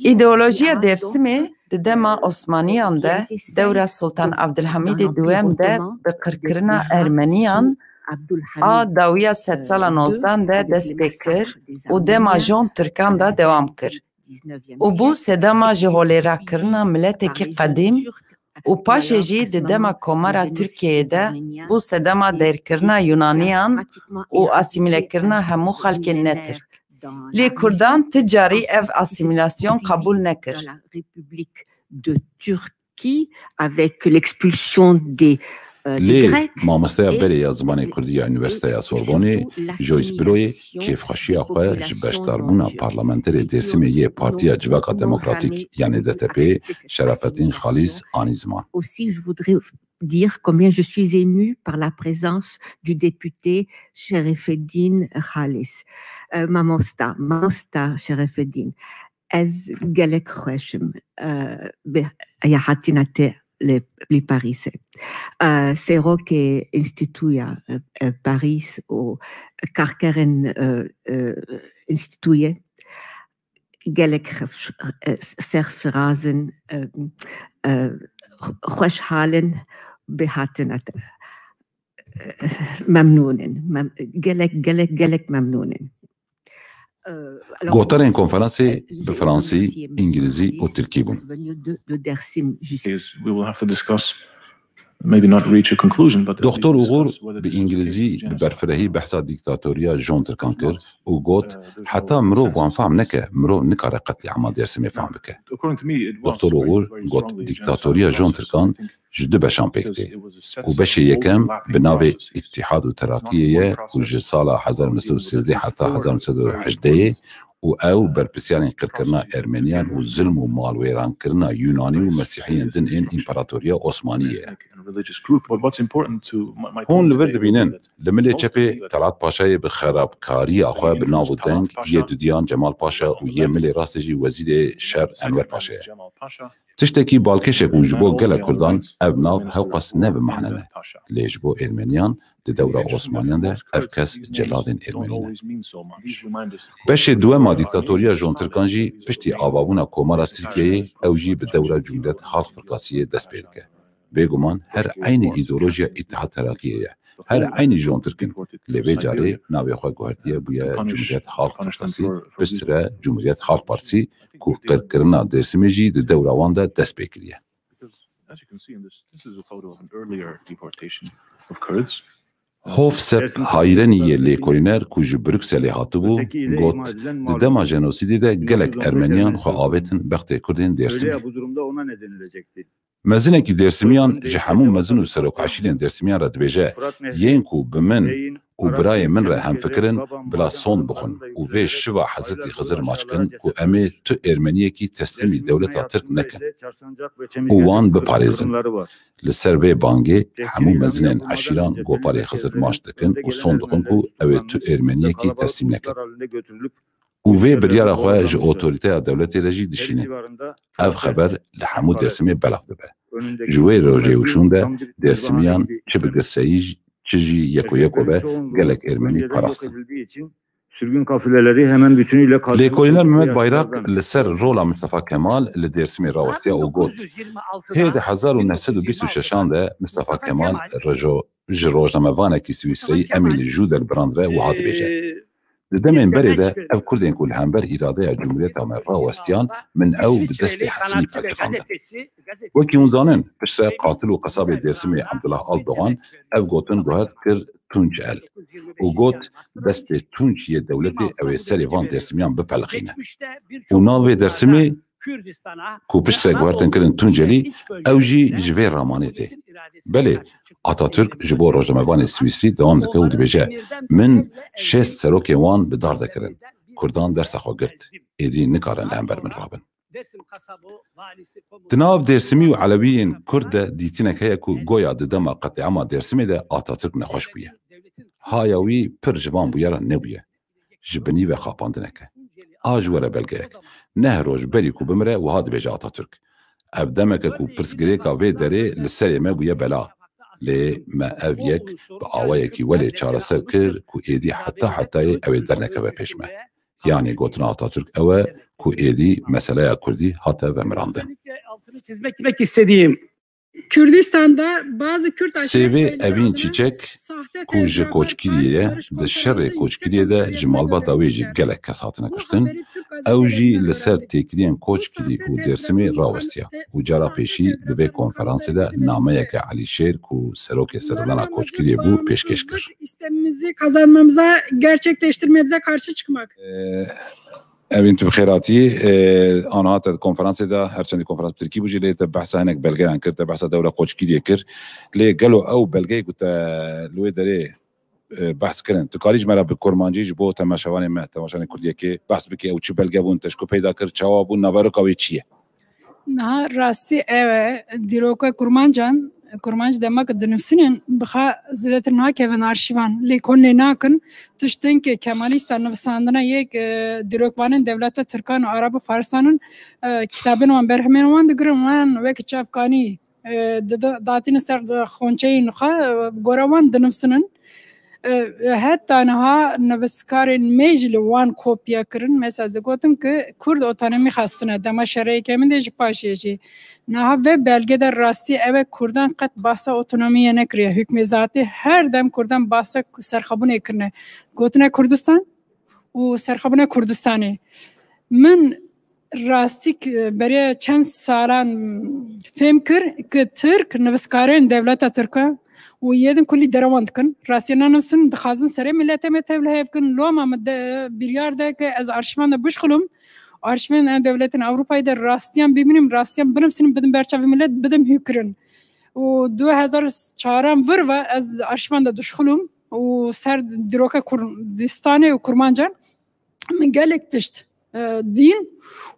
Îdeolojiya Dêrsimê di dema Osmaniyan de, dewra Sultan Abdulhamîdê Duwem de bi qirkirina Ermeniyan a dawiya sedsala nozdan de dest pê kir û dema Jon Tirkan de dewam kir. Û bû sedema ji holêrakirina miletekî qedîm û paşê jî di dema Komara Tirkiyeyê de bû sedema derkirina Yunaniyan û asîmîlekirina hemû xelkên ne Tirk. Lê Kurdan ti carî ev asîmîlasyon qebûl nekir. Qui, avec l'expulsion des, euh, des Lê Grecs mamosteya et berê ya zimanê kurdî ya Unîversîteya Sorbonê, Joyce Bloyê, kêfxweşiya xwe ji beşdarbûna parlamenterê Dêrsimê yê Partiya Civaka Demokratîk, yanê D T P, Şerafettin Xalîs anî ziman. Aussi, je voudrais dire combien je suis émue par la présence du député Şerefeddîn Xalîs. Euh, mamosta, mamosta Şerefeddîn, ez gelek xweş im, eh, bi ya hatina te li, li Parîsê. Eh, serokê Înstîtuya, eh, eh, Parîs û karkerên, eh, eh, Înstîtuyê gelek xef-, eh, serfiraz in, eh, eh, xweşhal in bi hatina te. Eh, memnûn in. Mem-, gelek, gelek, gelek memnûn in. Gotarên konferansê bi fransî, îngilîzî û tirkî bûn. Doktor Ugur bi îngilîzî bi berfirehî behsa dîktatoriya Jon Tirkan kir û got, heta mirov wan fehm neke, mirov nikare qetlîama Dêrsimê fehm bike. Doktor Ugur got, dîktatoriya Jon Tirkan ji du beşan pêk tê û beşê yekem bi navê Îttîhad û Terakiyê ye ku ji sala hezar û neh sed û sêzdeh heta hezar û neh sed û hejdeh û ew berpirsiyarên qirkirina Ermeniyan û zilm û malwêrankirina Yunanî û Mesîhiyên din ên Împaratoriya Osmanî ye. Hûn li vir dibînin, li milê çepê Talat Paşayê bi xerabkariya xwe bi nav û deng, yê dudiyan Cemal Paşa û yê milê rastê jî wezîrê şer Enwer Paşa ye. Tiştekî balkêş e ku ji bo gelek Kurdan ev nav hewqas ne bi mane ne. Lê ji bo Ermeniyan di dewra Osmaniyan de ev kes celadên Ermenî ne. Beşê duwema dîktatoriya Jon Tirkan jî piştî avabûna Komara Tirkiyeyê ew jî bi dewra Cumhuriyet Halk Fırkasiyê dest pê dike. Bêguman her eynî îdeolojiya Îttihat Terakiyê ye. Her eynî Jon Tirk in. Lê vê carê navê xwe guhertiye bûye Cumhuriyet Halk Fırkası, piştre Cumhuriyet Halk Partisi ku qirkirina Dêrsimê jî di dewra wan de dest pê kiriye. Hofsep Hayrenî yê lêkolîner ku ji Brukselê hatibû, got, di dema jenosîdê de gelek Ermeniyan xwe avêtin bextê Kurdên Dêrsimê. Mezinekî Dêrsimiyan ji hemû mezin û serok eşîrên Dêrsimiyan re dibêje, yên ku bi min û birayên min re hemfikir in, bila sond bixwin û vê şiva Hezretî Xizir maç kin ku em ê tu Ermeniyekî teslîmî dewleta Tirk nekin û wan biparêzin. Li ser vê bangê hemû mezinên eşîran goparê Xizir maç dikin û sond dixwin ku ew ê tu Ermeniyekî teslîm nekin. Û vê biryara xwe ji otorîteya dewletê re jî dişîne. Ev xeber li hemû Dêrsimê belav dibe. Ji wê rojê û şûn de Dêrsimiyan çi bi girseyî, çi jî yeko yeko be, gelek Ermenî parastin. Sürgün kafileleri hemen bütünüyle Lêkolîner Mehmet Bayrak li ser rola Mistefa Kemal li Dêrsimê rawestiya û got, hê di hezar û neh sed û bîst û şeşan de Mistefa Kemal rejo-, ji rojnamevanekî Swîsreyî Emîl Juder Brand re wiha dibêje, di demên berê de ev Kurdên ku li hember îradeya Cumhuriyeta me rawestiyan, min ew bi destê Hesinî pelçiqandin. Wekî hûn zanin, piştre qatil û qesabê Dêrsimê Abdullah Aldogan ev gotin guhert kir Tunç El û got, destê Tunç yê dewletê ew ê serê van Dêrsimiyan bipelixîne. Û navê Dêrsimê ku piştre guhertin kirin Tuncelî, ew jî ji vê ramanê tê. Belê, Atatürk ji bo rojnamevanê Swîsrî dewam dike û dibêje, min şêst serokên wan bi dar de kirin. Kurdan dersa xwe girt. Êdî nikarin li hember min rabin. Di nav Dêrsimî û Elewiyên Kurd de dîtinek heye ku goya di dema qetlîama Dêrsimê de Atatürk nexweş bûye. Haya wî pir ji van bûyeran nebûye. Ji binî ve xapandineke. A ji we re belgeyek. Neh roj berî ku bimire wiha dibêje Atatürk, Ev demeke ku pirsgirêka vê derê li serê me bûye bela. Lê me ev yek bi awayekî welê çareser kir ku êdî heta hetayê ew ê dernekeve pêş me. Yanî gotina Atatürk ew e ku êdî meseleya Kurdî hate vemirandin. Özellikle altını çizmek istediğim Kürdistan'da bazı Kürt aşiret Sêvê Evîn bölgelerinde Çîçek sahte ku ji tezahürat, koçkiriyê ye, di şerê koçkiriyê de ji malbata wê jî gelek kes hatine kuştin. Ew jî li ser têkiliyên koçkirî û Dêrsimê rawestiya û cara pêşî di vê konferansê de nameyeke Elîşêr ku serokê serdana koçkiriyê bû pêşkêş kir. İstemimizi kazanmamıza, gerçekleştirmemize karşı çıkmak. Evîn, tu bi xêr hatî. Aniha te di konferansê de, her çendî konferans bi tirkî bû jî, lê te behsa hinek belgeyan kir, te behsa dewla koçkiriyê kir. Lê gelo ew belgeyê ku te li wê derê e, behs kirin. Tu karî ji me re bi kurmancî ji bo temaşevanê me, temaşevanê Kurdiyekê behs bikî, ew çi belge bûn, te ji ku peyda kir, çawa bûn, naveroka wê çi ye? Niha rastî ew e, dîroka kurmancan, kurmanc dema ku dinivsînin, bixa zêdetir nakevin arşîvan, lê kon lê nakin, tiştên ke Kemalîstan nivisandine yek, e, dîrokvanên dewleta Tirkan û Arab û Farisan in, e, kitabên wan, berhemên wan digirin, wan wek çavkanî e, dida-, datîne ser xonçeyên xwe, e, gora wan dinivsinin. E, heta niha nivîskarên me jî li wan kopya kirin. Mesela digotin ku Kurd otonomî xwestine, dema şerê yekemîn de jî paşê jî. Niha vê belgê de rastî ew e, Kurdan qet bahsa otonomiyê nekiriye. Hukmê zatî her dem Kurdan bahsa serxwebûnê kirine. Gotine Kurdistan û serxwebûna Kurdistanê. Min rastî k-, beriya çend salan fêm kir ku Tirk nivîskarên dewleta Tirk e û yê din kulî derewan dikin. Rastiyê nanivîsin, dixwazin serê miletê me tevlihev kin. Loma min de, biryar de ku ez arşîvan de bişxulum. Arşîvên em dewletên Ewropayê de rastiyan bibînim, rastiyan binivîsînim, bidim ber çavê milet, bidim hûkirin. Û du hezar çaran vir ve ez arşîvan de dişxulum û ser dîroka Kurdistanê û kurmancan min gelek tişt, e, dîn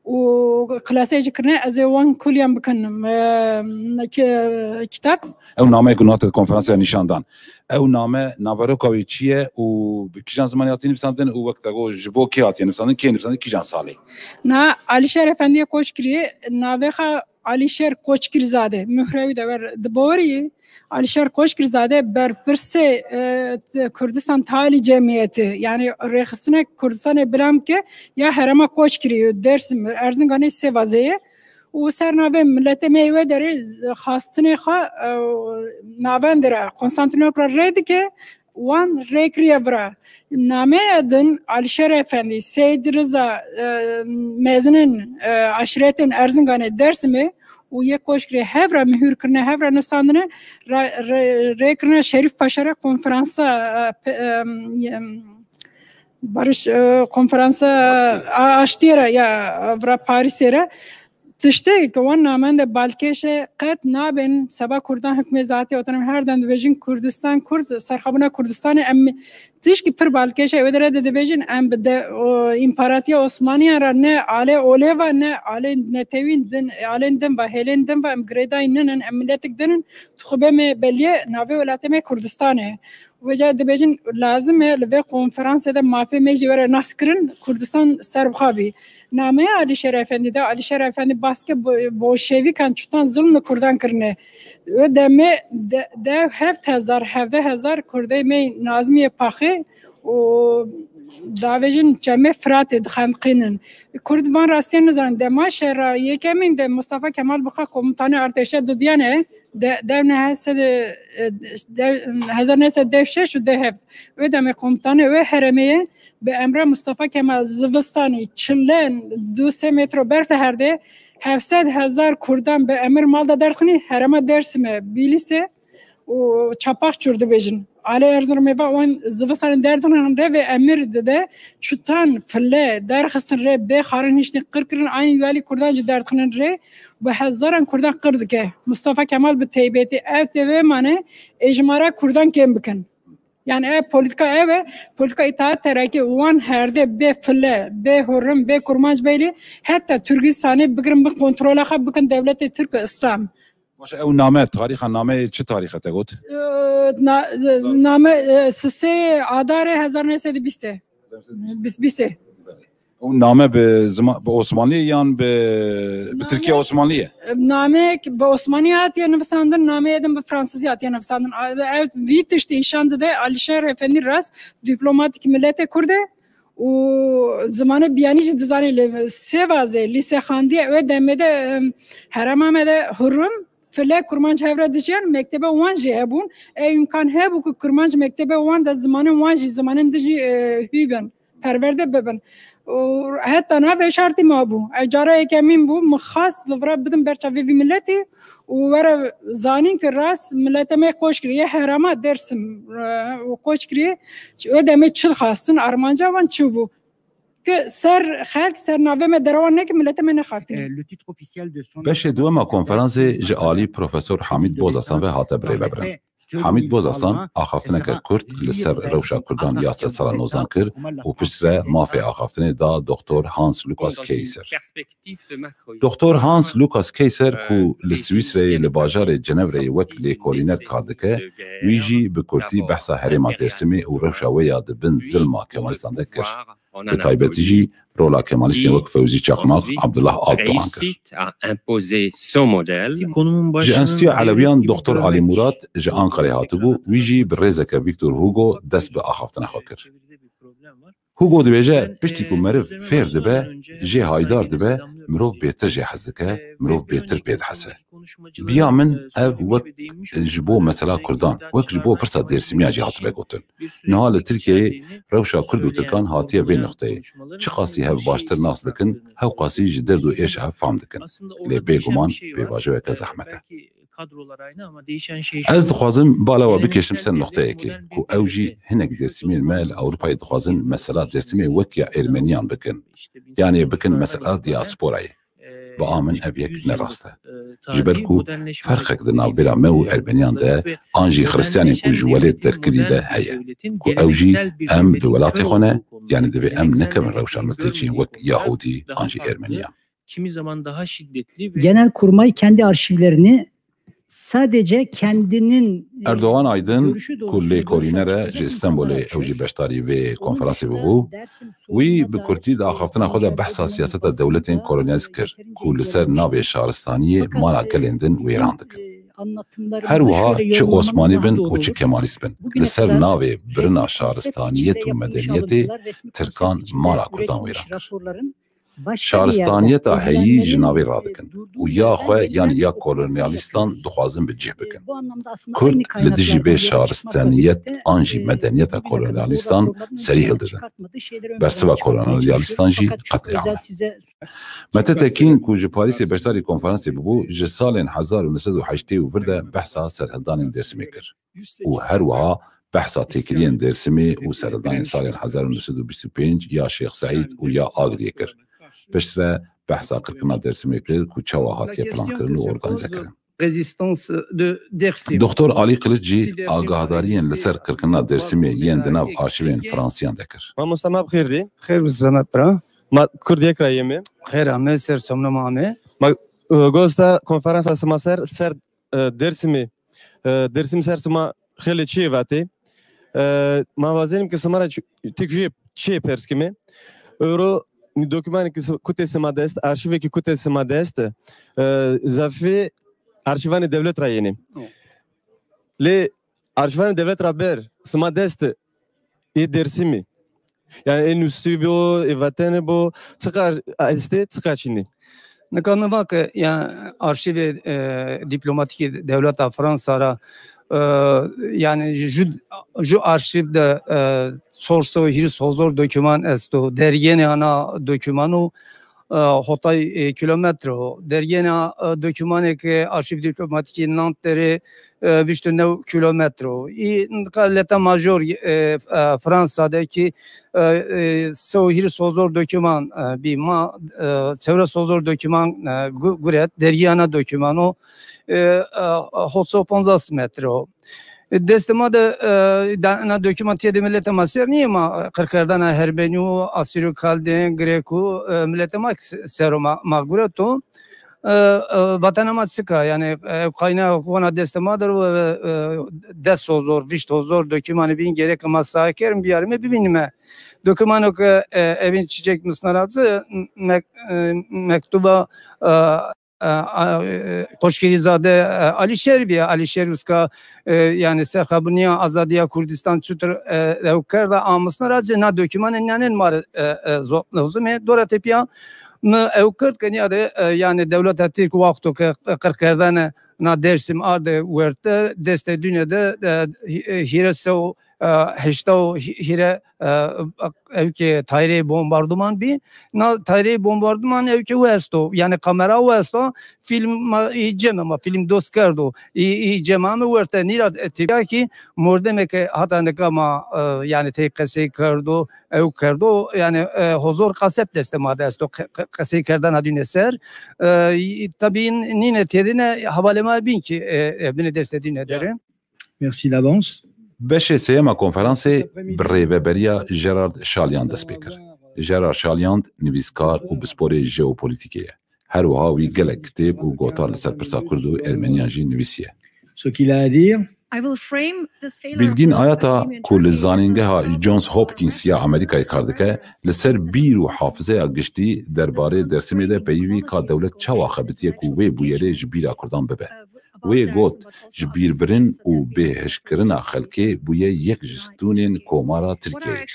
û klasê jî kirine, ez ê wan kuliyan bikin, e, ki-, kitap. Ew nameyê ku nate konferansa nîşan dan. Ew name naveroka wê çi ye û bi kîjan zimanê hatiye nivîsandin û wek te got ji bo kê hatiye nivîsandin, kê nivîsandin, kîjan salê? Na Alîşer Efendiyê Koçgirî navê xwe Alîşer Koçgîrzade, Muhrewi de wer di borî, Alîşer Koçgîrzade berpirsê, e, Kurdistan Talî Cemiyeti, yani rêxistinek Kurdistanê bilam ke ya herema Koçgirî, Dêrsim, Erzinganê Sêvazê ye. Û ser navê miletê me wê derê xastinê xwe, e, navendê re, Konstantinopla rê dike, wan rê kiriye vira. Nameya din Alîşer Efendî, Seyd Riza, e, mezinin, e, aşiretên Erzinganê Dêrsimê û yê Koçgirê hev re mihûr kirine, hev re nivîsandine, ra-, rê-, rê kirine Şerîf Paşa re konferansa, e, pe-, e, em, Barış, e, konferansa, a, aştiyê re ya, vira Parîsê re. Tiştê ku wan namen de balkêş e, qet nabên seba Kurdan hikmê zatî otonomî, her dem dibêjin Kurdistan, Kurd, serxwebûna Kurdistanê em tişkî pir balkêş e, wê derê de dibêjin em bi de, o, Împaratiya Osmaniyan re ne alê olê ve, ne alê netewîn din, alên din ve, hêlên din ve em girêdayî ninin, em miletik din in, dixwe bê me beliye navê welatê me Kurdistan e. Vêca dibêjin lazim e li vê konferansê de mafê me jî were nas kirin, Kurdistan serbixwe bî. Nameya Alîşer Efendî de, Alîşer Efendî baske bo-, bolşevîkan çutan zilm li Kurdan kirine. Wê demê de, de heft hezar, hevdeh hezar Kurdê me Nazmiyê Paxê û davêjin çemê Firatê dixendiqînin. Kurd van rastiyê nizanin. Dema şera yekemîn de Mustafa Kemal bixa komutanê artêşa Dudiyane, de, dev neh sed, e, dev, hezar neh sed dev şeş û dev heft. Wê demê komutanê wê herêmê ye, bi emra Mustafa Kemal zivistanî çilen du sê metro berf li herdê, heft sed hezar Kurdan bi emir mal de derdixinî herêma Dêrsimê, Bîlîsê û Çapaxçûr dibêjin. Alê Erzurumê ve wan zivistanê derdixin rê ve emir dide, çutan file derxistin rê bê xarin hiştin qir kirin, aynî welî Kurdan jî derdixin rê, bi hezaran Kurdan qir dike. Mustafa Kemal bi teybetî ev tê vê mane êjmara Kurdan kêm bikin. Yani ev politika ev e, politika îtaat terekê wan herdê bê file, bê hurim, bê kurmanc beylî heta Türkistanê bigirin bin kontrola xwe bikin dewletê Tirk û Îslam. Baş e, ew name, tarîxa nameyê çi tarîxe te got? Ee, na-, name, e, sisê Adarê hezar neh sed û bîst e. Bîst, bîst e. Û name bi zima-, bi Osmanlî yan bi, bi Tirkiye Osmanlî ye? Nameyek bi Osmanî hatiye nivîsandin, nameyê din bi Fransizî hatiye nivîsandin. Ev vî tiştî îşan dide Alîşar Efendî rast dîplomatîk miletê Kurd e û zimanê biyanî jî dizanê, li Sêvazê lîse xandiye, wê demê de, em, herêma me de hurun, file kurmanc hev re dijiyan, mektebe wan jî hebûn. Ew îmkan hebû ku kurmanc mektebe wan de zimanên wan jî, zimanên din jî, e, hû bin, perwerde bibin. Û heta niha vê şartî mabû. Ev cara yekemîn bû, min xwest li vir bidim ber çavê vî miletî û were zanîn ku rast milete me qoç kiriye, herêma Dêrsim, e, û qoç kiriye. Wê demê çi dixwestin, armanca wan çi bû? Ku ser xelk, ser navê me derewan neke, milete me nexapîne. Beşê duwema konferansê ji alî Profesor Hamîd Bozasan ve hate birêvebirin. Hamîd Bozasan axaftineke kurt li ser rewşa Kurdan ya sedsala nozdan kir û piştre mafê axaftinê da Doktor Hans Lukas Keyser. Doktor Hans Lukas Keyser ku li Swîsreyê li bajarê Cenevreyê wek lêkolîner kar dike, wî jî bi kurtî behsa herêma Dêrsimê û rewşa wê ya di bin zilma Kemalîstan de kir. Bi taybetî jî rola Kemalîstên wek Fewzî Çakmak, Abdullah Alpdoğan kir. Ji Enstitûya Elewiyan Doktor Alî Murat ji Ankarayê hatibû, wî jî bi rêzeke Victor Hugo dest bi axaftina xwe kir. Hugo dibêje, piştî ku meriv fêr dibe, jê haydar dibe, mirov bêtir jê hez dike, mirov bêtir pê dihese. Biya min ev wek ji bo mesela Kurdan, wek ji bo pirsa Dêrsimî ya jî hatibe gotin. Niha li Tirkiyeyê rewşa Kurd û Tirkan hatiye vê nuqteyê. Çiqasî hev baştir nas dikin, hewqasî ji derd û êşa hev fam dikin. Lê bêguman pêvajoyeke zehmet e. Ez dixwazim bala we bikêşim ser nuqteyekê ku ew jî hinek Dêrsimiyên me li Ewropayê dixwazin mesela Dêrsimê wek ya Ermeniyan bikin. Yanê bikin mesela diasporayê. Bi a min ev yek ne rast e. Ji ber ku ferqek di navbera me û Ermeniyan de an jî Xiristiyanên ku ji welêt derkirî de heye. Ku ew jî em li welatê xwe ne, yanî divê em nekevin rewşa milteciyên wek Yahûdî an jî Ermeniyan. Kimi zaman daha şiddetli ve Genelkurmay kendi arşivlerini sadece kendinin e, Erdogan Aydin görüşü ku doğrultusunda lêkolîner e rewşa ji Kurdan Stenbolê açıyor. ew jî beşdarî vê Onun konferansê dışında bûbû, Dersim wî sorununa bi da kurtî di axaftina xwe de Gençler behsa Odası'nda siyaseta da dewletên yeterince kolonyalîst kir ku li ser görüştü. navê şaristaniyê Fakat, mala e, gelên din bizim, wêran dikin. e, anlatımlarımızı Her wiha şöyle çi yorumlamamız Osmanî daha bin doğru û çi olur. Kemalîst bin, Bugüne li ser kadar navê birina resmi konsept şaristaniyet içinde û yapılmış medeniyetê alıntılar, resmi Tirkan konsept içinde mala Kurdan üretilmiş wêran kir. raporların başka bir yerde Şaristaniyeta heyî ji izlenmenin, navê e, radikin û durduğu ya xwe yerden yan ya izlenmesi kolonyalîstan yapılmış. dixwazin bi cih bikin. E, bu anlamda aslında Kurd aynı li dijî vê kaynaklardan yola çıkmakla şaristaniyet birlikte, an jî e, medeniyeta bugüne kadar o kolonyalîstan raporların serî ortaya hildidin. çıkartmadığı şeylere Bersiva dair yaklaşık kolonyalîstan jî birkaç çok qeteya özel me. size Mete Tekîn ku ji Parîsê beşdarî konferansê bibû, ji salên hezar û neh sed û heştê û vir de behsa serhildanên Dêrsimê kir. Û her wiha behsa têkiliyên Dêrsimê û serhildanên salên hezar û neh sed û bîst û pênc ya Şêx Seîd û ya Agiriyê kir. Piştre behsa qirkirina Dêrsimê kir ku çawa hatiye plankirin û organîzekirin. Résistance de Dersim. Doktor Alî Kiliç jî agahdariyên li ser qirkirina Dêrsimê yên di nav arşîvên Fransiyan de kir. Mamosta me bi xêr dî. Xêr bi selamet bira. Ma Kurd yek ra yê me. Xêr ame, ser somna ma ame. E, Gosta konferansa sima ser, ser e, Dêrsimê. E, Dêrsim ser sima xêlê çiyê vatê. E, ma vazenim ki sima ra çi-, tek juyê çiyê pers kime. Euro dokümanê ki si-, kutê sima dest, arşivê ki kutê sima dest. E, zafê arşivanê dewlet ra yênê. Lê arşivanê dewlet ra ber sima dest ê Dêrsimî. Yani ê nusî bo, ê vatenê bo, çiqar estê, çiqar çînê. Nika min va ke, yani, arşîvê, e, dîplomatîkê dewleta Fransa ra, e, yani, ju, ju arşîv de, e, çar sed û hîris hezar doküman esto. Dergênê ana dokümano, e, hotay, e, kilometre o. Dergêna, e, dokümanê ke arşîv dîplomatîkê Nanterê, e, vîst û new kilometre o. Î nika leta major, e, e, Fransa de ki, e, e, sed û hîris hezar doküman, e, bî ma, e, çewres hezar doküman, e, gu-, guret, dergî ana dokümano, e, e, hot sed û ponzas metre o. E, destê ma de, e, da-, na doküman tiyê de mileta ma ser nîye ma, e, qirkerdana Hermenî û Asîryo Kaldên, Grek û, e, mileta ma se-, ser o ma, ma gureto. e, e, vatena ma çika, yani, e, kayna wana destê ma der û, e, e, des hozor, vîst hozor dokümanê bîn gerek ma sahikirin biyarime bibînime. Dokümano ke, e, evin çiçek misnarazi, mek-, e, mektuba, e, e, a, e, Koşkirîzade, e, Alîşêr bîye. Alîşêr wisa, e, yani serxebûniya azadiya Kurdistan çutir, e, ew kerda, a misnarazi na dokümanên nanên ma re, e, e, zo-, lozim e. Dora tepiya mi ew kir ke niyade, e, yani dewleta Tirk wexto ke qirkerdene na Dêrsim arde werte, destê dûne de, e, hî-, e, hîre sew, e, heşta û hî-, hîre, e, ew ke tayirê bombarduman bî. Na tayirê bombarduman ew ke westo, yani kamera westo, film ma, î cem ma film dost kerdo. Î, î cema mi werte nîra, e, tepya ki mordemeke hata nika ma, e, yani tê qesey kerdo, ew kerdo, yani, e, hozor kasep destê ma de esto, qe-, qe-, qesey kerdana dîne ser. E, y-, tabii nîne têdine hevalê ma bîn ki, e, e, binê destê dîne dere. Merci d'avance. Beşê sêyema konferansê bi rêveberiya Gerard Şalyan dest pê kir. Gerard Şalyan nivîskar û pisporê jeopolîtîkê ye. Her wiha wî gelek kitêb û gotar li ser pirsa Kurd û Ermeniyan jî nivîsiye. Ce qu'il a à dire. Bilgîn Ayata ku li zanîngeha Johns Hopkins ya Amerîkayê kar dike, li ser bîr û hafizeya giştî derbarê Dêrsimê de peyivî ka dewlet çawa xebitiye ku wê bûyerê ji bîra Kurdan bibe. Wê got, ji bîrbirin û bêhişkirina xelkê bûye yek ji stûnên Komara Tirkiyeyê.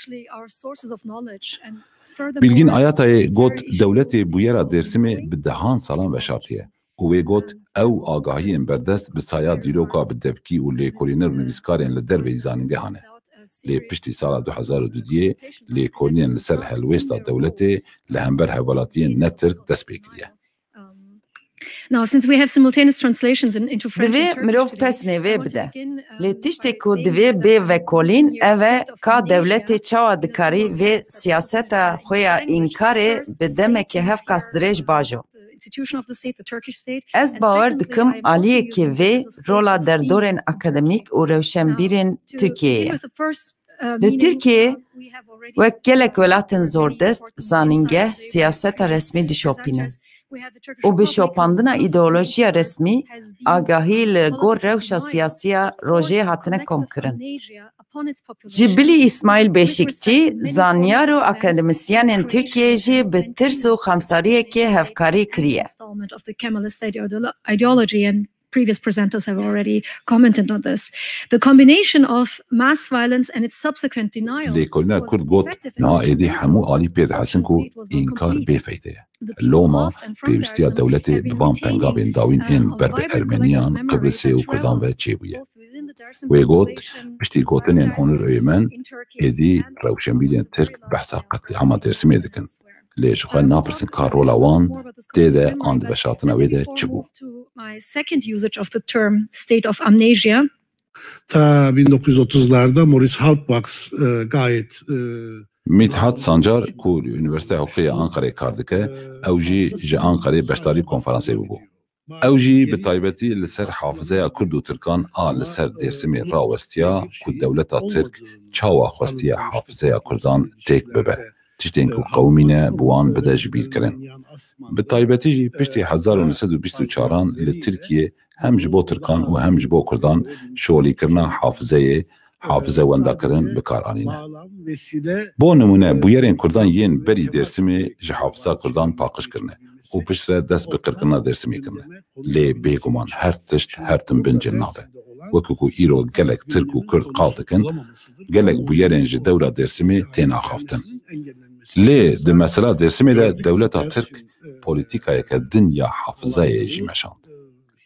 Bilgîn Ayatayê got, dewletê bûyera Dêrsimê bi dehan salan veşartiye. Û wê got, ew agahiyên berdest bi saya dîroka bi devkî û lêkolîner û nivîskarên li derveyî zanîngehan e. Lê piştî sala du hezar û duduyê lêkolînên li ser helwêsta dewletê li hember hevwelatiyên ne Tirk dest pê kiriye. Now, since we have simultaneous translations in, into French and Divê Turkish mirov today, pesnê vê I want to bide. Begin, um, Lê tiştê by ku saying divê that bê the vekolîn, ev e state of ka amnesia, dewletê çawa dikarî vê siyaseta xwe ya înkarê bi demekê hevkas dirêj bajo. Ez bawer dikim aliyekê vê rola derdorên akademîk û rewşenbîrên Tirkiyeyê ye. Li Tirkiyeyê wek gelek welatên zordest, zanîngeh, siyaseta resmî dişopînin û bi şopandina îdeolojiya resmî agahî li gor rewşa siyasî ya rojê hatine komkirin. Ji bilî Îsmaîl Beşîkçî, zanyar û akademisyenên Tirkiyeyê jî bi tirs û xemsariyekê hevkarî kiriye. Previous presenters have already commented on this. The combination of mass violence and its subsequent denial Lêkolîna Kurd got, niha êdî hemû alî pê dihesin ku înkar bêfeyde ye. Loma pêwîstiya dewletê bi van pengavên dawîn ên ber bi Ermeniyan, Qibrisê û Kurdan ve çêbûye. Wê got, piştî gotinên Onur Öymen, êdî rewşenbîrên Tirk behsa qetlîama Dêrsimê dikin. Lê ji xwe napirsin ka rola wan tê de an di veşartina wê de çi bû? My second usage of the term state of amnesia. Ta bin dokuz yüz otuzlarda Maurice Halbwachs, e, gayet, e, Mithat Sancar ku li Unîversîteya Hiqûqê ya Anqerê kar dike, ew jî ji Anqerê beşdarî konferansê bûbû. Ew jî bi taybetî li ser hafizeya Kurd û Tirkan a li ser Dêrsimê rawestiya ku dewleta Tirk çawa xwestiye hafizeya Kurdan têk bibe, tiştên ku qewimîne bi wan bide ji bîr kirin. Bi taybetî jî piştî hezar û neh sed û bîst û çaran li Tirkiyê hem ji bo Tirkan û hem ji bo Kurdan şolîkirina hafizeyê, hafize wendakirin bi kar anîne. Bo nimûne, bûyerên Kurdan yên berî Dêrsimê ji hafiza Kurdan paqij kirine û piştre dest bi qirkirina Dêrsimê kirine. Lê bêguman her tişt her tim bin cil nabe. Wekî ku îro gelek Tirk û Kurd qal dikin, gelek bûyerên ji dewra Dêrsimê tên axaftin. Lê di mesela Dêrsimê de dewleta Tirk polîtîkayeke din ya hafizeyê jî meşand.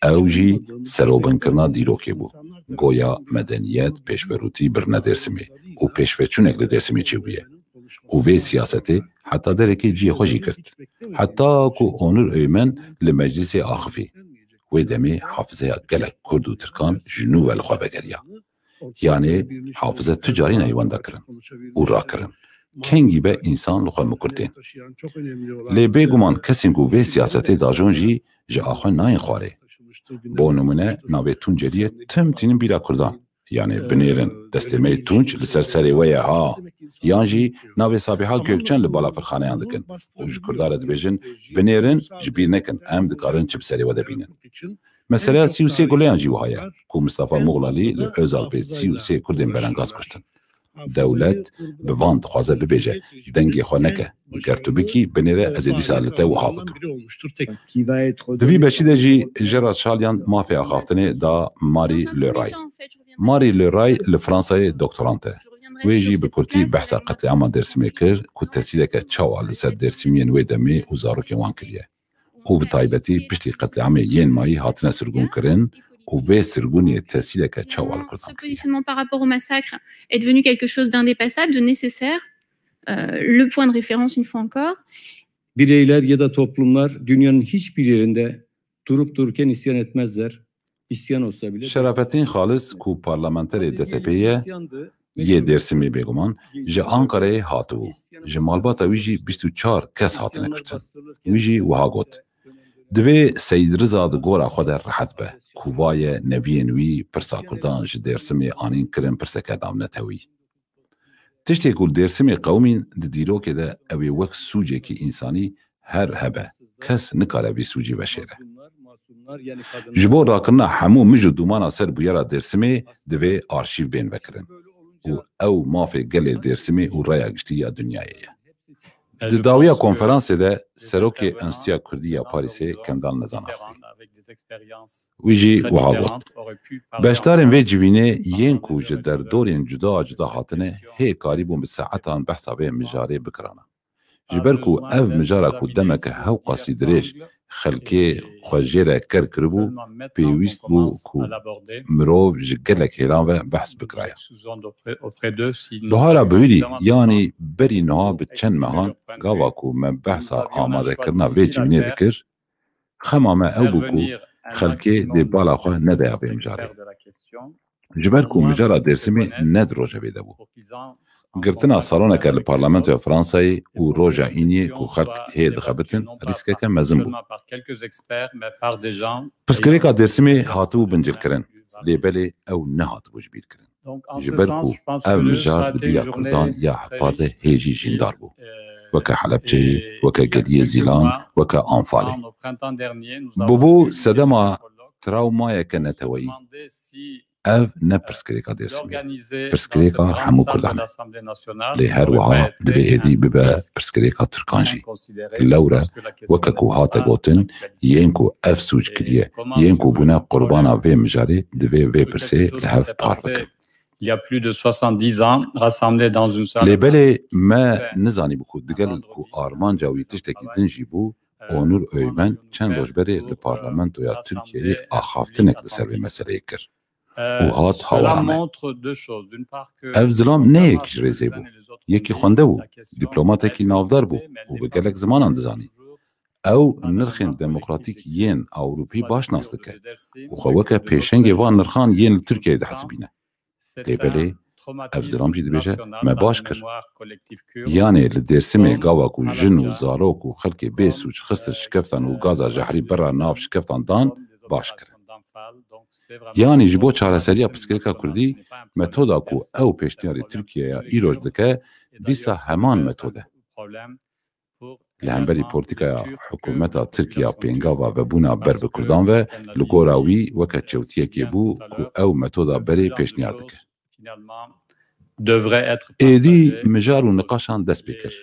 Ew jî serobinkirina dîrokê bû. Goya medeniyet, pêşverûtî birine Dêrsimê û pêşveçûnek li Dêrsimê çêbûye. Û vê siyasetê heta derekê cihê xwe jî girt. Heta ku Onur Öymen li meclisê axifî. Wê demê hafizeya gelek Kurd û Tirkan ji nû ve li xwe vegeriya. Yanê hafize tu carî nayê wenda kirin û rakirin. Kengî be însan li xwe mikur tên. Lê bêguman kesên ku vê siyasetê dajon jî ji axwe nayên xwarê. Bo nimûne navê Tunceliyê tim tînin bîra Kurdan. Yanî binêrin, destê me yê tunç li ser serê we ye ha. Yan jî navê Sabiha Gökçen li balafirxaneyan dikin û ji Kurdan re dibêjin, binêrin, ji bîr nekin, em dikarin çi bi serê we de bînin. Meseleya sî û sê guleyan jî wiha ye ku Mistefa Muxlalî li Ozalpê sî û sê Kurdên belengaz kuştin. Dewlet bi van dixwaze bibêje, dengê xwe neke. Ger tu bikî, binêre ez ê dîsa li te wiha bikim. Di vî beşî de jî Gerard Şalyan mafê axaftinê da Marie Le Ray. Marie Le Ray li Fransayê doktorant e. Wê jî bi kurtî behsa qetlîama Dêrsimê kir ku tesîleke çawa li ser Dêrsimiyên wê demê û zarokên wan kiriye. Û bi taybetî piştî qetlîamê yên mayî hatine sirgûnkirin û vê sirgûnê tesîleke çawa li Kurdan kiriye. Ce positionnement par rapport au massacre est devenu quelque chose d'indépassable, de nécessaire. Euh, le point de référence, une fois encore. Bireyler ya da toplumlar dünyanın hiçbir yerinde durup dururken isyan etmezler. İsyan olsa bile Şerafettin Xalis ku parlamenterê D T P'ê ye, yê Dêrsimê bêguman, ji Ankarayê hatibû. Ji malbata wî jî bîst û çar kes hatine kuştin. Wî jî wiha got, divê Seyîd Riza di gora xwe de rehet be, ku va ye neviyên wî pirsa Kurdan ji Dêrsimê anîn kirin pirseke navnetewî. Tiştê ku li Dêrsimê qewimîn di dîrokê de ew ê wek sûcekî însanî her hebe. Kes nikare vî sûcî veşêre. Ji bo rakirina hemû mij û dûmana ser bûyera Dêrsimê divê arşîv bên vekirin. Û ew mafê gelê Dêrsimê û raya giştî ya dinyayê ye. Di dawiya konferansê de serokê Enstitûya Kurdî ya Parîsê Kendal Nezan axivî. Wî jî wiha got, beşdarên vê civînê yên ku ji derdorên cuda cuda hatine hê karîbûn bi saetan behsa vê mijarê bikirana. Ji ber ku ev mijara ku demeke hewqasî dirêj xelkê xwe jê re ker kiribû, pêwîst bû ku mirov ji gelek hêlan ve behs bikiraya. Buhara Bihurî, yanî berî niha bi çend mehan, gava ku me behsa amadekirina vê civînê dikir, xema me ew bû ku xelkê dê bala xwe nedeya vê mijarê. Ji ber ku mijara Dêrsimê ne di rojevê de bû. Girtina saloneke li Parlamentoya Fransayê û roja îniyê ku xelk hê dixebitin, rîskeke mezin bû. Pirsgirêka Dêrsimê hatibû bincilkirin, lê belê ew nehatibû ji bîr kirin. Ji ber ku ev mijar di bîra Kurdan ya hevpar de hê jî jîndar bû. Weke Helebçeyê, weke Geliyê Zîlan, weke Anfalê. Bûbû sedema trawmayeke neteweyî. Ev ne pirsgirêka Dêrsimê ye. Pirsgirêka hemû Kurdan e. Lê her wiha divê êdî bibe pirsgirêka Tirkan jî. Lewre, weke ku hate gotin, yên ku ev sûc kiriye, yên ku bûne qurbana vê mijarê, divê vê pirsê li hev par bikin. Il y a plus de soixante-dix ans, rassemblés dans une salle. Lê belê me nizanîbû ku digel ku armanca wî tiştekî din jî bû, Onur Öymen çend roj berê li Parlamentoya Tirkiyeyê axaftinek li ser vê meseleyê kir û hat hawara me. Ev zilam ne yek ji rêzê bû. Yekî xwende bû, dîplomatekî navdar bû û bi gelek zimanan dizanî. Ew nirxên demokratîk yên Ewropî baş nas dike û xwe weke pêşengê van nirxan yên li Tirkiyeyê dihesibîne. Lê belê, ev zilam jî dibêje, me baş kir. Yanê li Dêrsimê gava ku jin û zarok û xelkê bê sûc xistin şikeftan û gaza jehrî berra nav şikeftan dan, baş kirin. Yanî ji bo çareseriya pirsgirêka Kurdî, metoda ku ew pêşniyarê Tirkiyeya îroj dike, dîsa heman metode. Li hemberî polîtîkaya hikûmeta Tirk ya pêngava vebûna ber bi Kurdan ve, li gora wî weke çewtiyekê bû ku ew metoda berê pêşniyar dike. Êdî mijar û niqaşan dest pê kir.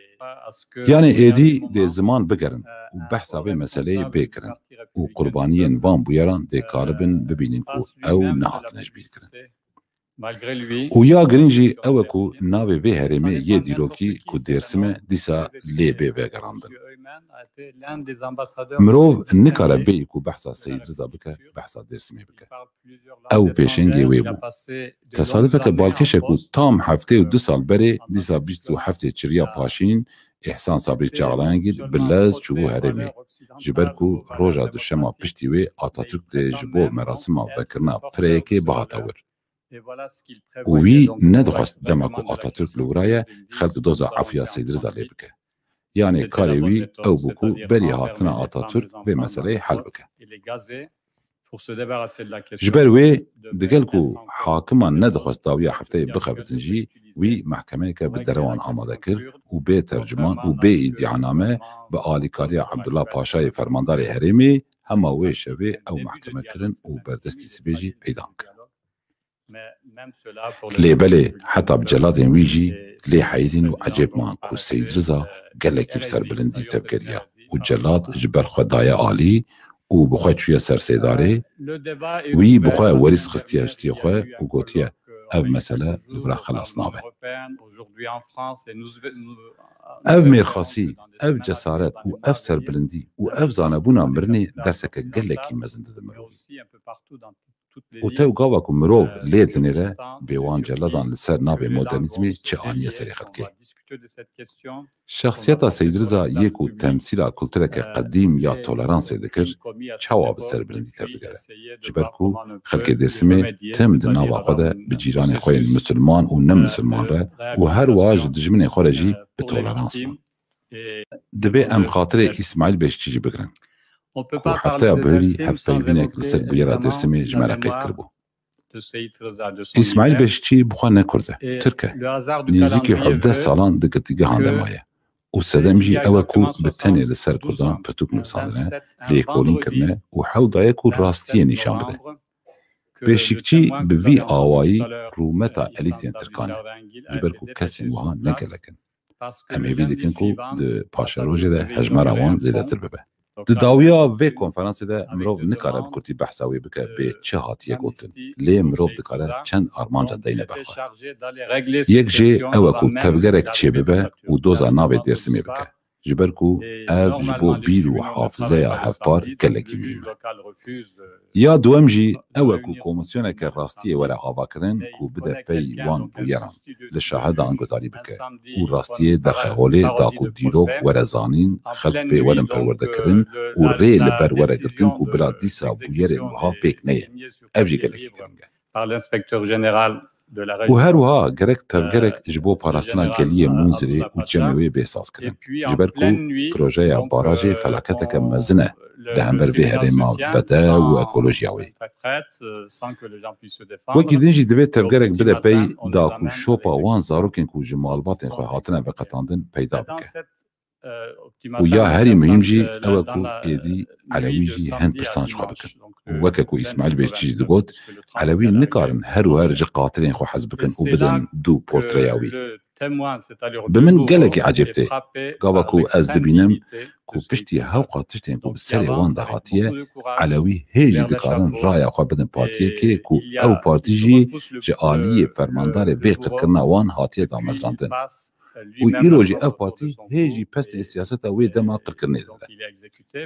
Yanê êdî dê ziman bigerin û behsa vê meseleyê bê kirin û qurbaniyên van bûyeran dê karibin bibînin ku ew nehatine ji bîr kirin. Û ya girîng jî ew e ku navê vê herêmê yê dîrokî ku Dêrsim e, dîsa lê bê vegerandin. Mirov nikare bêyî ku behsa Seyîd Riza bike, behsa Dêrsimê bike. Ew pêşengê wê bû. Tesadifeke balkêş e ku tam heftê û du sal berê, dîsa bîst û heftê çiriya paşîn, Îhsan Sabrî Çağlayangil bi lez çûbû herêmê. Ji ber ku roja duşema piştî wê Atatürk dê ji bo merasima vekirina pireyekê bihata wir. Û wî nedixwest dema ku Atatürk li wira ye, xelk doza efûya Seyîd Riza lê bike. Yanê karê wî ew bû ku berî hatina Atatürk vê meseleyê hel bike. Ji ber wê, digel ku hakiman nedixwest dawiya hefteyê bixebitin jî, wî mehkemeyeke bi derewan amade kir û bê tercuman û bê îdîaname bi alîkariya Ebdullah Paşayê fermandarê herêmê hema wê şevê ew mehkeme kirin û berdestî sibê jî îdam kirin. Lê belê heta bi celadên wî jî lê heyirîn û ecêb man ku Seyîd Riza gelekî bi serbilindî tevgeriya û celad ji ber xwe daye alî û bi xwe çûye ser sêdarê, wî bi xwe werîs xistiye ji tiyê xwe û gotiye, ev mesele li vira xelas nabe. Ev mêrxasî, ev cesaret û ev serbilindî û ev zanebûna mirinê derseke gelekî mezin dide mirovî. Û tew gava ku mirov lê dinêre, bê wan celadan li ser navê modernîzmê çi aniye serê xelkê? Şexsiyeta Seyîd Riza yê ku temsîla kultureke qedîm ya toleransê dikir, çawa bi serbilindî tevdigere? Ji ber ku xelkê Dêrsimê tim di nava xwe de bi cîranê xwe yên misilman û ne misilman re û her wiha ji dijminên xwe re jî bi tolerans bûn. Divê em xatirê Îsmaîl Beşikçî jî bigirin, ku hefteya buherî hevpeyvînek li ser bûyera Dêrsimê ji me re qeyd kiribû. Îsmaîl Beşikçî bi xwe ne Kurd e, Tirk e. Nêzîkî hevdeh salan di girtîgehan de maye. Û sedem jî ew e ku bi tenê li ser Kurdan pirtûk nivîsandine, lêkolîn kirine û hewl daye ku rastiyê nîşan bide. Beşikçî bi vî awayî rûmeta elîtên Tirkan e, ji ber ku kesên wiha ne gelek in. Em hêvî dikin ku di paşerojê de hejmara wan zêdetir bibe. Di dawiya vê konferansê de mirov nikare bi kurtî behsa wê bike bê çi hatiye gotin, lê mirov dikare çend armancan deyne ber xwe. Yek jê ew e ku tevgerek çêbibe û doza navê Dêrsimê bike. Ji ber ku ev ji bo bîr û hafizeya hevpar gelekî muhîm e. Ya duwem jî ew e ku komîsyoneke rastiyê were avakirin ku bide pey wan bûyeran, li şahidan guhdarî bike û rastiyê derxe holê da ku dîrok were zanîn, xelk pê werin perwerdekirin û rê li ber were girtin ku bila dîsa bûyerên wiha pêk neyê. Ev jî gelekî giring e. Û her wiha gerek tevgerek ji bo parastina geliyê Munzirê û çemê wê bê sazkirin. Ji ber ku projeya barajê felaketeke mezin e li hember vê herêma bedew û ekolojiya wê. Wekî din jî divê tevgerek bide pey da ku şopa wan zarokên ku ji malbatên xwe hatine veqetandin peyda bike. Û ya herî muhîm jî ew e ku êdî Elewî jî hin pirsan ji xwe bikin. Û weke ku Îsmaîl Beşikçî jî digot, Elewî nikarin her û her ji qatilên xwe hez bikin û bidin dû portreya wî. Bi min gelekî ecêb tê. Gava ku ez dibînim ku piştî hewqa tiştên ku bi serê wan de hatiye, Elewî hê jî dikarin raya xwe bidin partiyekê ku ew partî jî ji aliyê fermandarê vê qirkirina wan hatiye damezrandin. Û îro jî ev partî hê jî pestên siyaseta wê dema qirkirinê dide.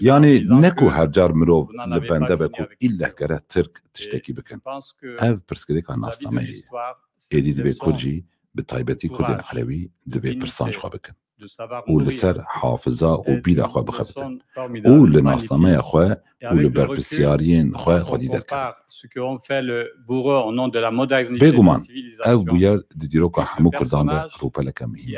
Yanî ne ku her car mirov li bende be ku îlleh gere Tirk tiştekî bikin. Ev pirsgirêka nasnameyê ye. Êdî divê Kurd jî, bi taybetî Kurdên Elewî, divê pirsan ji xwe bikin û li ser hafiza û bîra xwe bixebitin û li nasnameya xwe û li berpirsyariyên xwe xwedî derkevin. Bêguman, ev bûyer di dîroka hemû Kurdan de rûpeleke muhîm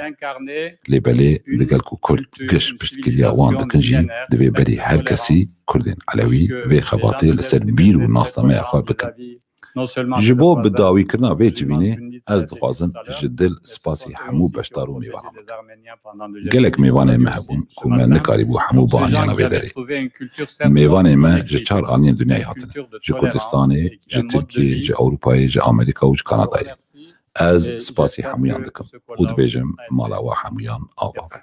e. Lê belê, digel ku Kurd giş piştgiriya wan dikin jî, divê berî her kesî Kurdên Elewî vê xebatê li ser bîr û nasnameya xwe bikin. Ji bo bi dawîkirina vê civînê, ez dixwazim ji dil spasî hemû beşdar û mêvanan bikim. Gelek mêvanên me hebûn ku me nikarîbû hemû bianiyana vê derê. Mêvanên me ji çar aliyên dinyayê hatine. Ji Kurdistanê, ji Tirkiyê, ji Ewropayê, ji Amerîka û ji Kanadayê. Ez spasî hemûyan dikim û dibêjim mala we hemûyan ava be.